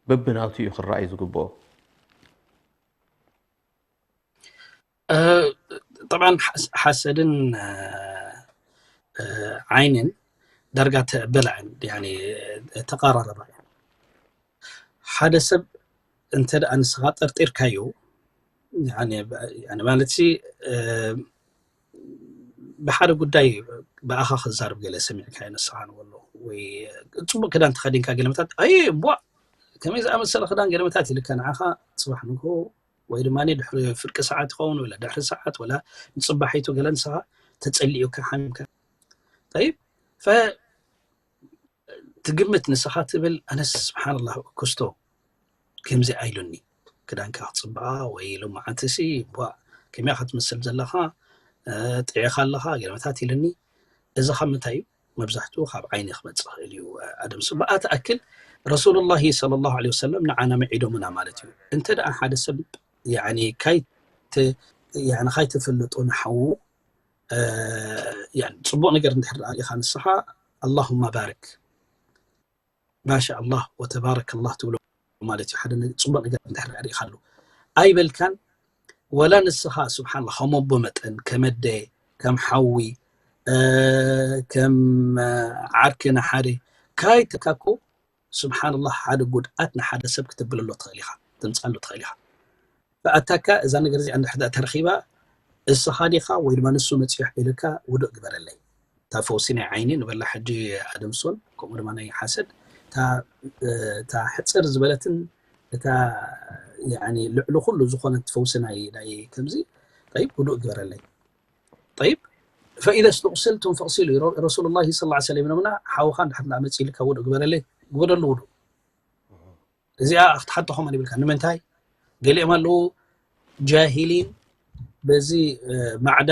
በብናቱ እዩ ክረኣይ ዝግብኦ? እ፣ طبعا ሓስ- ሓሰድን እ፣ እ፣ ዓይንን ዳርጋ ተበላዕን ያኒ ተቀራረባ እየን። ሓደ ሰብ እንተ ደኣ ንስኻ ጠርጢርካዮ ያኒ ያኒ ማለት ሲ እ፣ ብሓደ ጉዳይ ብኣኻ ክዛረብ ገለ ሰሚዕካዮ ንስኻ ንበሎ ወይ ጽቡቅ ክዳን ተኸዲንካ ገለመታት ኣይ ቧ ከመይ ዝኣመሰለ ክዳን ገለመታት ኢልካ ንዓኻ ጽባሕ ንግሆ ወይ ድማ ድሕሪ ፍርቂ ሰዓት ይኸውን ወላ ድሕሪ ሰዓት ወላ ንጽባሒቱ ገለ ንስኻ ተጸሊኡካ ሓሚምካ ጠይብ ፈ ትግምት ንስኻ ትብል ኣነስ ስብሓንላህ ክስቶ ከምዚ ኣይሉኒ ክዳንካ ክፅብቃ ወይ ሎማዓንትሲ ቧ ከመያ ክትመስል ዘለኻ እ፣ ጥዒኻ ኣለኻ ገለመታት ኢሉኒ እዚ ካብ ምንታይ እዩ መብዛሕትኡ ካብ ዓይኒ ክመፅእ ክእል እዩ ኣደምሱ ብኣቲ ኣክል ረሱሉላሂ ሰለላሁ ዐለይሂ ወሰለም ንዓና ምዒዶምና ማለት እዩ እንተ ደኣ ሓደ ሰብ ያኒ ካይት ያኒ ካይትፈልጦ ንሓዉ እ፣ ያኒ ፅቡቅ ነገር እንድሕር ደኣ ሪኢኻ ንስኻ ኣላሁማ ባርክ ማሻ ኣላህ ወተባረከ ኣላህ ትብሎ ማለት እዩ ሓደ ነገር ፅቡቅ ነገር እንድሕር ደኣ ሪኢኻሉ ኣይበልካን ወላ ንስኻ ስብሓንላ ከም ኣቦ መጠን ከም ኣደ ከም ሓዊ እ፣ ከም እ፣ ዓርኪ ንሓደ ካይትካኮ ስብሓንላህ ሓደ ጉድኣት ንሓደ ሰብ ክተብለሎ ትኽእል ኢኻ ትምፃሉ ትኽእል ኢኻ ብኣታካ እዛ ነገር እዚኣ እንድሕር ደኣ ተረኺባ እስኻ ዲኻ ወይ ድማ ንሱ መፂኡ ኢልካ ውዱእ ግበረለይ እታ ፈውሲ ናይ ዓይኒ ንበላ ሕጂ ኣደምሶን ከምኡ ድማ ናይ ሓሰድ እታ እ፣ እታ ሕፅር ዝበለትን እታ ያኒ ልዕሊ ኩሉ ዝኾነት ፈውሲ ናይ ናይ ከምዚ ጠይብ ውዱእ ግበረለይ ጠይብ فإذا استغسلتم فاغسلوا ረሱሉላሂ ሰለላሁ ዐለይሂ ወሰለም ኢሎምና ሓውኻ እንድሕር ደኣ መፂኡ ኢልካ ውዱእ ግበረለይ ግበረሉ ውዱእ እዚኣ ክትሓቶ ከማን ይብልካ ንምንታይ ገሊኦም ኣለዉ ጃሂሊን በዚ እ፣ ማዕዳ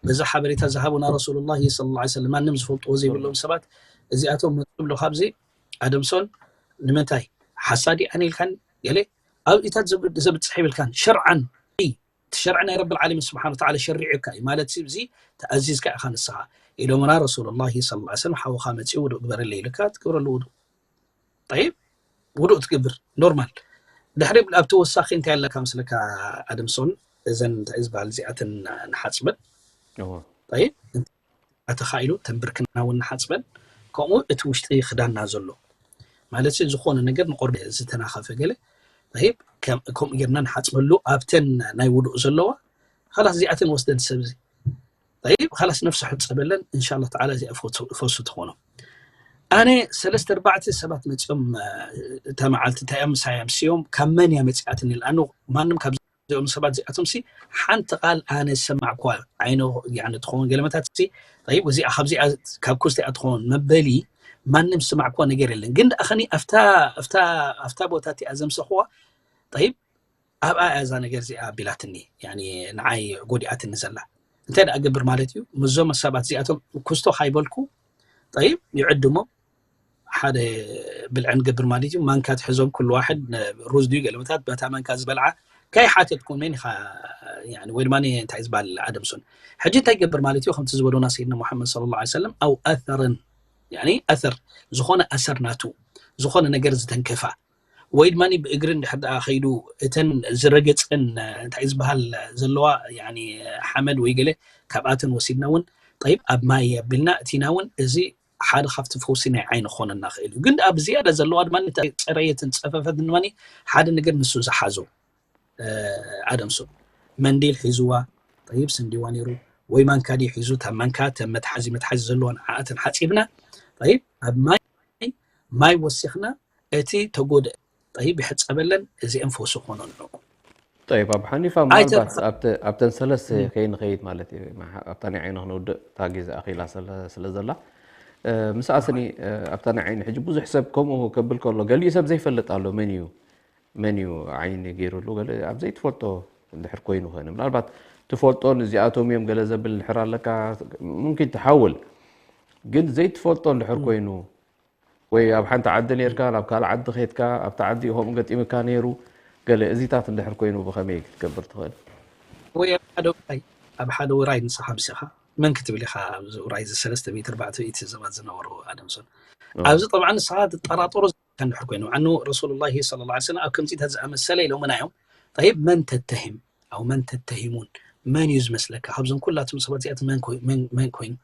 በዚ ሓበሬታ ዝሃቡና ረሱሉላሂ ሰለላሁ ዐለይሂ ወሰለም ማንም ዝፈልጥዎ ዘይብሎም ሰባት እዚኣቶም መፅኡ ብሎ ካብዚ ኣደምሶን ንምንታይ ሓሳዲ ኣነ ኢልካን ገለ ኣብ ኢታት ዘብ- ዘብፅሕ ይብልካን ሸርዓን እቲ ሸርዒ ናይ ረብል ዓለሚን ስብሓን ወተዓላ ሸሪዑካ እዩ ማለት እዚ ተኣዚዝካ ኢኻ ንስኻ ኢሎምና ረሱሉላሂ ሰለላሁ ዐለይሂ ወሰለም ሓውኻ መፂኡ ውዱእ ግበረለይ ኢልካ ትግብረሉ ውዱእ ጠይብ ውዱእ ትገብር ኖርማል ድሕሪ ኣብ ተወሳኺ እንታይ ኣለካ ምስለካ ኣደምሶን እዘን እንታይ ዝበሃል እዚኣተን ንሓፅበን እወ። ጠይብ ኣተኻኢሉ ተንብርክና እውን ንሓፅበን ከምኡ እቲ ውሽጢ ክዳና ዘሎ ማለት ዝኾነ ነገር ንቆርበ ዝተናኸፈ ገለ ጠይብ ከም- ከምኡ ጌርና ንሓፅበሉ ኣብተን ናይ ውዱእ ዘለዋ ካላስ እዚኣተን ወስደን ሰብዚ ጠይብ ካላስ ነፍሲ ሕፀበለን እንሻላ ተዓላ እዚኣ ፈሱ- ፈሱ ትኾኖ ኣነ ሰለስተ ኣርባዕተ ሰባት መፂኦም እ፣ እታ መዓልቲ እንታይ እዮም ምሳይ ኣምስዮም ካብ መን እያ መፂኣትኒ ኢለ ኣነ ማንም ካብዚኦም ሰባት እዚኣቶም ሲ ሓንቲ ቃል ኣነ ዝሰማዕኳ ዓይኖ ያኒ ትኸውን ገለመታት ሲ ጠይብ እዚኣ ካብዚኣ ካብ ኩስቲኣ ትኸውን መበሊ ማንም ዝሰማዕኳ ነገር የለን ግን ደኣ ኸኒ ኣብታ ኣብታ ኣብታ ቦታ እቲኣ ዘምሰኽዋ ጠይብ ኣብኣ እያ እዛ ነገር እዚኣ ኣቢላትኒ ያኒ ንዓይ ጎዲኣትኒ ዘላ እንታይ ደኣ ገብር ማለት እዩ ምስዞም ሰባት እዚኣቶም ኩስቶ ካይበልኩ ጠይብ ይዕድሞም ሓደ ብልዕን ገብር ማለት እዩ ማንካ ትሕዞም ኩሉ ዋሕድ ሩዝ ድዩ ገለመታት በታ ማንካ ዝበልዓ ካይ ሓተትኩም መን ኢኻ ያኒ ወይ ድማ እንታይ ዝበሃል ኣደምሱን ሕጂ እንታይ ገብር ማለት እዩ ከምቲ ዝበሉና ሰይድና ሙሓመድ ስለ ላ ሰለም ኣው ኣተረን ያኒ ኣተር ዝኾነ ኣሰር ናቱ ዝኾነ ነገር ዝተንከፋ ወይ ድማ ብእግሪ እንድሕር ደኣ ከይዱ እተን ዝረገፀን እንታይ ዝበሃል ዘለዋ ያኒ ሓመድ ወይ ገለ ካብኣተን ወሲድና እውን ጠይብ ኣብ ማይ ኣቢልና እቲና እውን እዚ ሓደ ካብቲ ፈውሲ ናይ ዓይኒ ክኾነና ክእል እዩ ግን ኣብ ዝያዳ ዘለዋ ድማ ፀረየትን ፀፈፈትን ድማ ሓደ ነገር ንሱ ዝሓዞ ኣደምሱ መንዲል ሒዝዋ ጠይብ ስንዲዋ ነይሩ ወይ ማንካ ድዩ ሒዙ እታ ማንካ እተን መትሓዚ መትሓዚ ዘለዋ ንዓኣተን ሓፂብና ጠይብ ኣብ ማይ ማይ ወሲኽና እቲ ተጎድአ ጠይብ ይሕፀበለን እዚአን ፈውሲ ክኾነን ኣለዎ ጠይብ ኣብ ሓኒፋ ምናልባት ኣብተን ሰለስተ ከይንኸይድ ማለት እዩ ኣብታ ናይ ዓይኒ ክንውድእ እታ ግዜ ኣኺላ ስለ ዘላ ምስ ኣስኒ ኣብታ ናይ ዓይኒ ሕጂ ብዙሕ ሰብ ከምኡ ከብል ከሎ ገሊኡ ሰብ ዘይፈልጥ ኣሎ መን እዩ መን እዩ ዓይኒ ገይሩሉ ገለ ኣብ ዘይትፈልጦ እንድሕር ኮይኑ ኸነ ምናልባት ትፈልጦን እዚኣቶም እዮም ገለ ዘብል እንድሕር ኣለካ ሙምኪን ትሓውል ግን ዘይትፈልጦ እንድሕር ኮይኑ ወይ ኣብ ሓንቲ ዓዲ ነርካ ናብ ካልእ ዓዲ ኸድካ ኣብቲ ዓዲ ከምኡ ገጢምካ ነይሩ ገለ እዚታት እንድሕር ኮይኑ ብኸመይ ክትገብር ትኽእል ወይ ኣብ ሓደ ውራይ ኣብ ሓደ ውራይ ንስኻ ምሲኻ መን ክትብል ኢኻ ኣብዚ ውራይ እዚ ሰለስተ ሚእቲ ኣርባዕተ ሚእቲ ሰባት ዝነበሩ ኣደምሶን ኣብዚ ጠብዓ ንስኻ ትጠራጠሮ እንድሕር ኮይኑ ኣኑ ረሱሉላሂ ሰለላሁ ዐለይሂ ወሰለም ኣብ ከምዚታት ዝኣመሰለ ኢሎምና እዮም ጠይብ መን ተተሂም ኣው መን ተተሂሙን መን እዩ ዝመስለካ? ካብዞም ኩላቶም ሰባት እዚኣት መን ኮይ- መን- መን ኮይኑ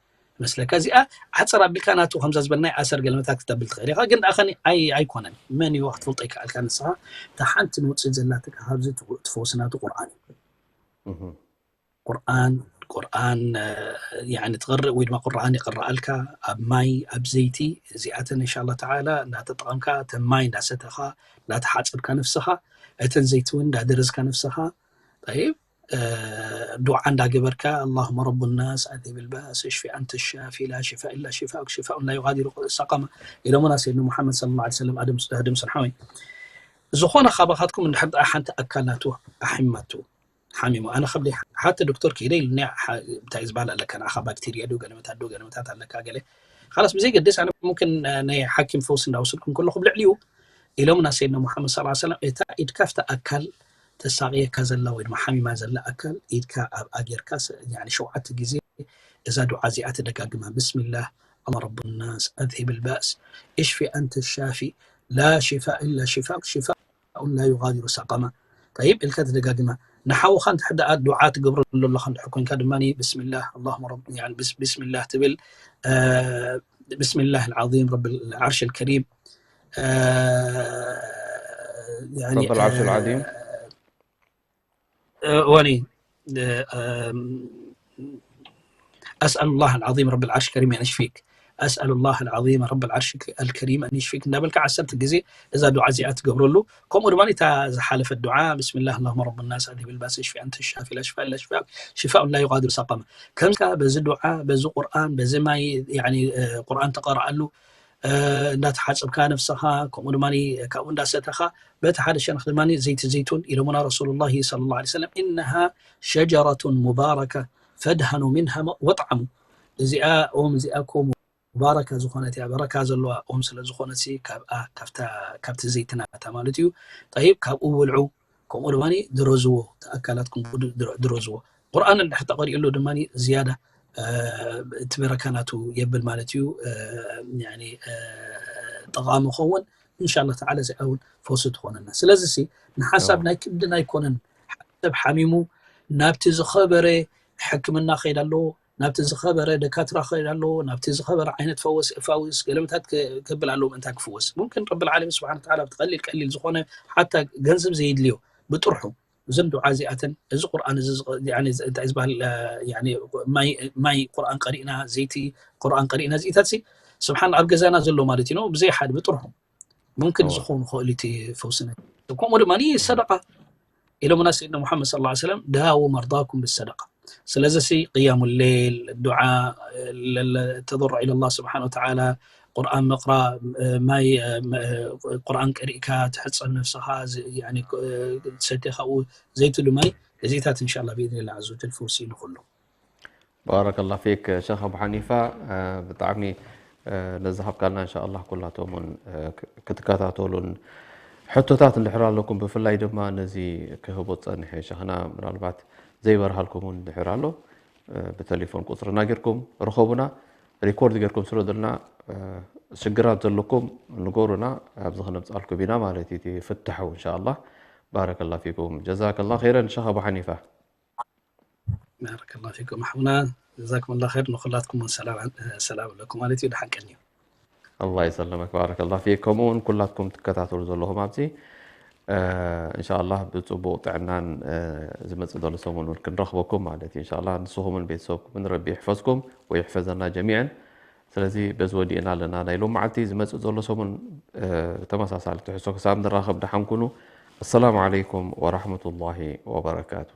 መስለካ? እዚኣ ዓፀር ኣቢልካ ናቱ ከምዛ ዝበልናይ ኣሰር ገለመታት ክተብል ትኽእል ኢኻ፣ ግን ደኣ ከኒ ኣይ- ኣይኮነን። መን እዩ ክትፈልጦ ይከኣልካ። ንስኻ እታ ሓንቲ ንውፅኢት ዘላትካ ካብዚ ትፈውስ ናቱ ቁርኣን እዩ። ቁርኣን ቁርኣን ያኒ ትቕርእ ወይ ድማ ቁርኣን ይቕረኣልካ ኣብ ማይ ኣብ ዘይቲ እዚኣተን እንሻላ ተዓላ እንዳተጠቐምካ እተን ማይ እንዳሰተኻ እንዳተሓፀብካ ነፍስኻ እተን ዘይቲ እውን እንዳደረዝካ ነፍስኻ። ጠይብ፣ ዱዓ እንዳገበርካ اللهم رب الناس أذهب البأس اشف أنت الشافي لا شفاء إلا شفاءك شفاء لا يغادر سقما ኢሎምና ሰይድና ሙሓመድ صلى الله عليه وسلم። ኣድም ኣድም ስርሓዊ ዝኾነ ካባኻትኩም እንድሕር ደኣ ሓንቲ ኣካል ናቱ ኣሒማቱ ሓሚሙ ኣነ ከብደይ ሓተ ዶክተር ከይደ ኢሉኒ። እንታይ ዝበሃል ኣለካ ንዓኻ ባክቴርያ ዶ ገለመታት ዶ ገለመታት ኣለካ ገለ ካላስ ብዘይ ገድስ ኣነ ሙምክን ናይ ሓኪም ፈውስ እንዳወሰድኩም ከለኹ ብልዕሊኡ ኢሎምና ሰይድና ሙሓመድ صلى الله عليه وسلم እታ ኢድካ ፍታ ኣካል ተሳቕየካ ዘላ ወይ ድማ ሓሚማ ዘላ ኣካል ኢድካ ኣብኣ ጌርካ ሸውዓተ ግዜ እዛ ዱዓ እዚኣ ተደጋግማ ብስሚላህ اللهم رب الناس أذهب البأس اشف أنت الشافي لا شفاء إلا شفاءك شفاء لا يغادر سقما طيب ኢልካ ተደጋግማ ንሓውኻ እንተ ደኣ ዱዓ ትገብረሉ ኣለኻ እንድሕር ኮንካ ድማ ብስሚላህ اللهم رب يعني بسم الله ትብል بسم الله العظيم رب العرش الكريم رب العرش العظيم واني أسأل الله العظيم رب العرش الكريم أن يشفيك أسأل الله العظيم رب العرش الكريم أن يشفيك እንዳበልካ ዓሰርተ ግዜ እዛ ዱዓ እዚኣ ትገብረሉ። ከምኡ ድማ እታ ዝሓለፈት ዱዓ بسم الله اللهم رب الناس أذهب البأس اشف أنت الشافي لا شفاء إلا شفاءك شفاء لا يغادر سقما ከምዚ በዚ ዱዓ በዚ ቁርኣን በዚ ማይ ቁርኣን ተቐርኣሉ እንዳተሓፀብካ ነፍስኻ ከምኡ ድማ ካብኡ እንዳሰተኻ በቲ ሓደ ሸነኽ ድማ ዘይቲ ዘይቱን ኢሎምና رسول الله صلى الله عليه وسلم إنها شجرة مباركة فادهنوا منها واطعموا እዚኣ ኦም እዚኣ እኮ ሙባረካ ዝኾነት እያ በረካ ዘለዋ ኦም ስለ ዝኾነት ካብኣ ካብቲ ዘይትና ማለት እዩ። ጠይብ ካብኡ ብልዑ ከምኡ ድማ ድረዝዎ ተኣካላትኩም ድረዝዎ ቁርኣን እንድሕር ተቐሪእሉ ድማ ዝያዳ እቲ በረካ ናቱ የብል ማለት እዩ። ጠቓሚ ኸውን እንሻላ ተዓላ እዚኣ እውን ፈውሲ ትኾነና። ስለዚ ንሓሳብ ናይ ክብድን ኣይኮነን። ሰብ ሓሚሙ ናብቲ ዝኸበረ ሕክምና ከይድ ኣለዎ፣ ናብቲ ዝኸበረ ደካትራ ከይድ ኣለዎ፣ ናብቲ ዝኸበረ ዓይነት ፈወስ እፋውስ ገለመታት ከብል ኣለዎ ምእንታ ክፍወስ። ሙምክን ረብል ዓለሚን ስብሓን ተዓላ ብቲ ቀሊል ቀሊል ዝኾነ ሓታ ገንዘብ ዘየድልዮ ብጥርሑ እዘን ዱዓ እዚኣተን እዚ ቁርኣን እዚ እንታይ ዝበሃል ማይ ቁርኣን ቀሪእና ዘይቲ ቁርኣን ቀሪእና እዚኢታት ስብሓን ኣብ ገዛና ዘሎ ማለት እዩ ብዘይ ሓደ ብጥርሑ ሙምክን ዝኾኑ ክእል እቲ ፈውስነ ከምኡ ድማ ሰደቃ ኢሎምና ሰይድና ሙሓመድ صلى الله عليه وسلم داووا مرضاكم بالصدقة ስለዚ ቅያሙ ሌል ዱዓ ተضرع إلى الله سبحانه وتعالى ቁርኣን ምቕራእ ማይ ቁርኣን ቀሪእካ ትሕፀብ ነፍስኻ ትሰትየ ካብኡ ዘይትሉ ማይ እዚታት እንሻላ ብኢድኒላ عز وجل ፈውሲ ንኹሉ ባረከላ ፊክ ሸኽ ኣቡ ሓኒፋ ብጣዕሚ ነዝሃብካልና እንሻ ኣላ ኩላቶም እውን ክትከታተሉን ሕቶታት እንድሕር ኣለኩም ብፍላይ ድማ ነዚ ክህቦ ዝፀንሐ ሸኽና ምናልባት ዘይበርሃልኩም እውን እንድሕር ኣሎ ብቴሌፎን ቁፅርና ጌርኩም ርኸቡና ሪኮርድ ጌርኩም ስደዱልና ሽግራት ዘለኩም ንገሩና ኣብዚ ክነምፅኣልኩም ኢና ማለት እዩ ፍትሑ እንሻ ኣላ ባረከላ ፊኩም ጀዛከላ ኸይረን ሸኽ ኣቡ ሓኒፋ ባረከላ ፊኩም ኣሕውና ጀዛኩም ላ ኸይር ንኩላትኩም ሰላም ኣለኩም ማለት እዩ ድሓን ቀኒ ኣላ ይሰለመክ ባረከላ ፊክ ከምኡ እውን ኩላትኩም ትከታተሉ ዘለኹም ኣብዚ እንሻ ኣላ ብፅቡቅ ጥዕናን ዝመፅእ ዘሎ ሰሙን እውን ክንረኽበኩም ማለት እዩ እንሻ ኣላ ንስኹምን ቤተሰብኩምን ረቢ ይሕፈዝኩም ወይ ይሕፈዘና ጀሚዐን ስለዚ በዚ ወዲእና ኣለና ናይ ሎም መዓልቲ ዝመፅእ ዘሎ ሰሙን ተመሳሳሊ ትሕሶ ክሳብ ንራኸብ ደሓን ኩኑ ኣሰላሙ ዓለይኩም ወራሕመቱላሂ ወበረካቱ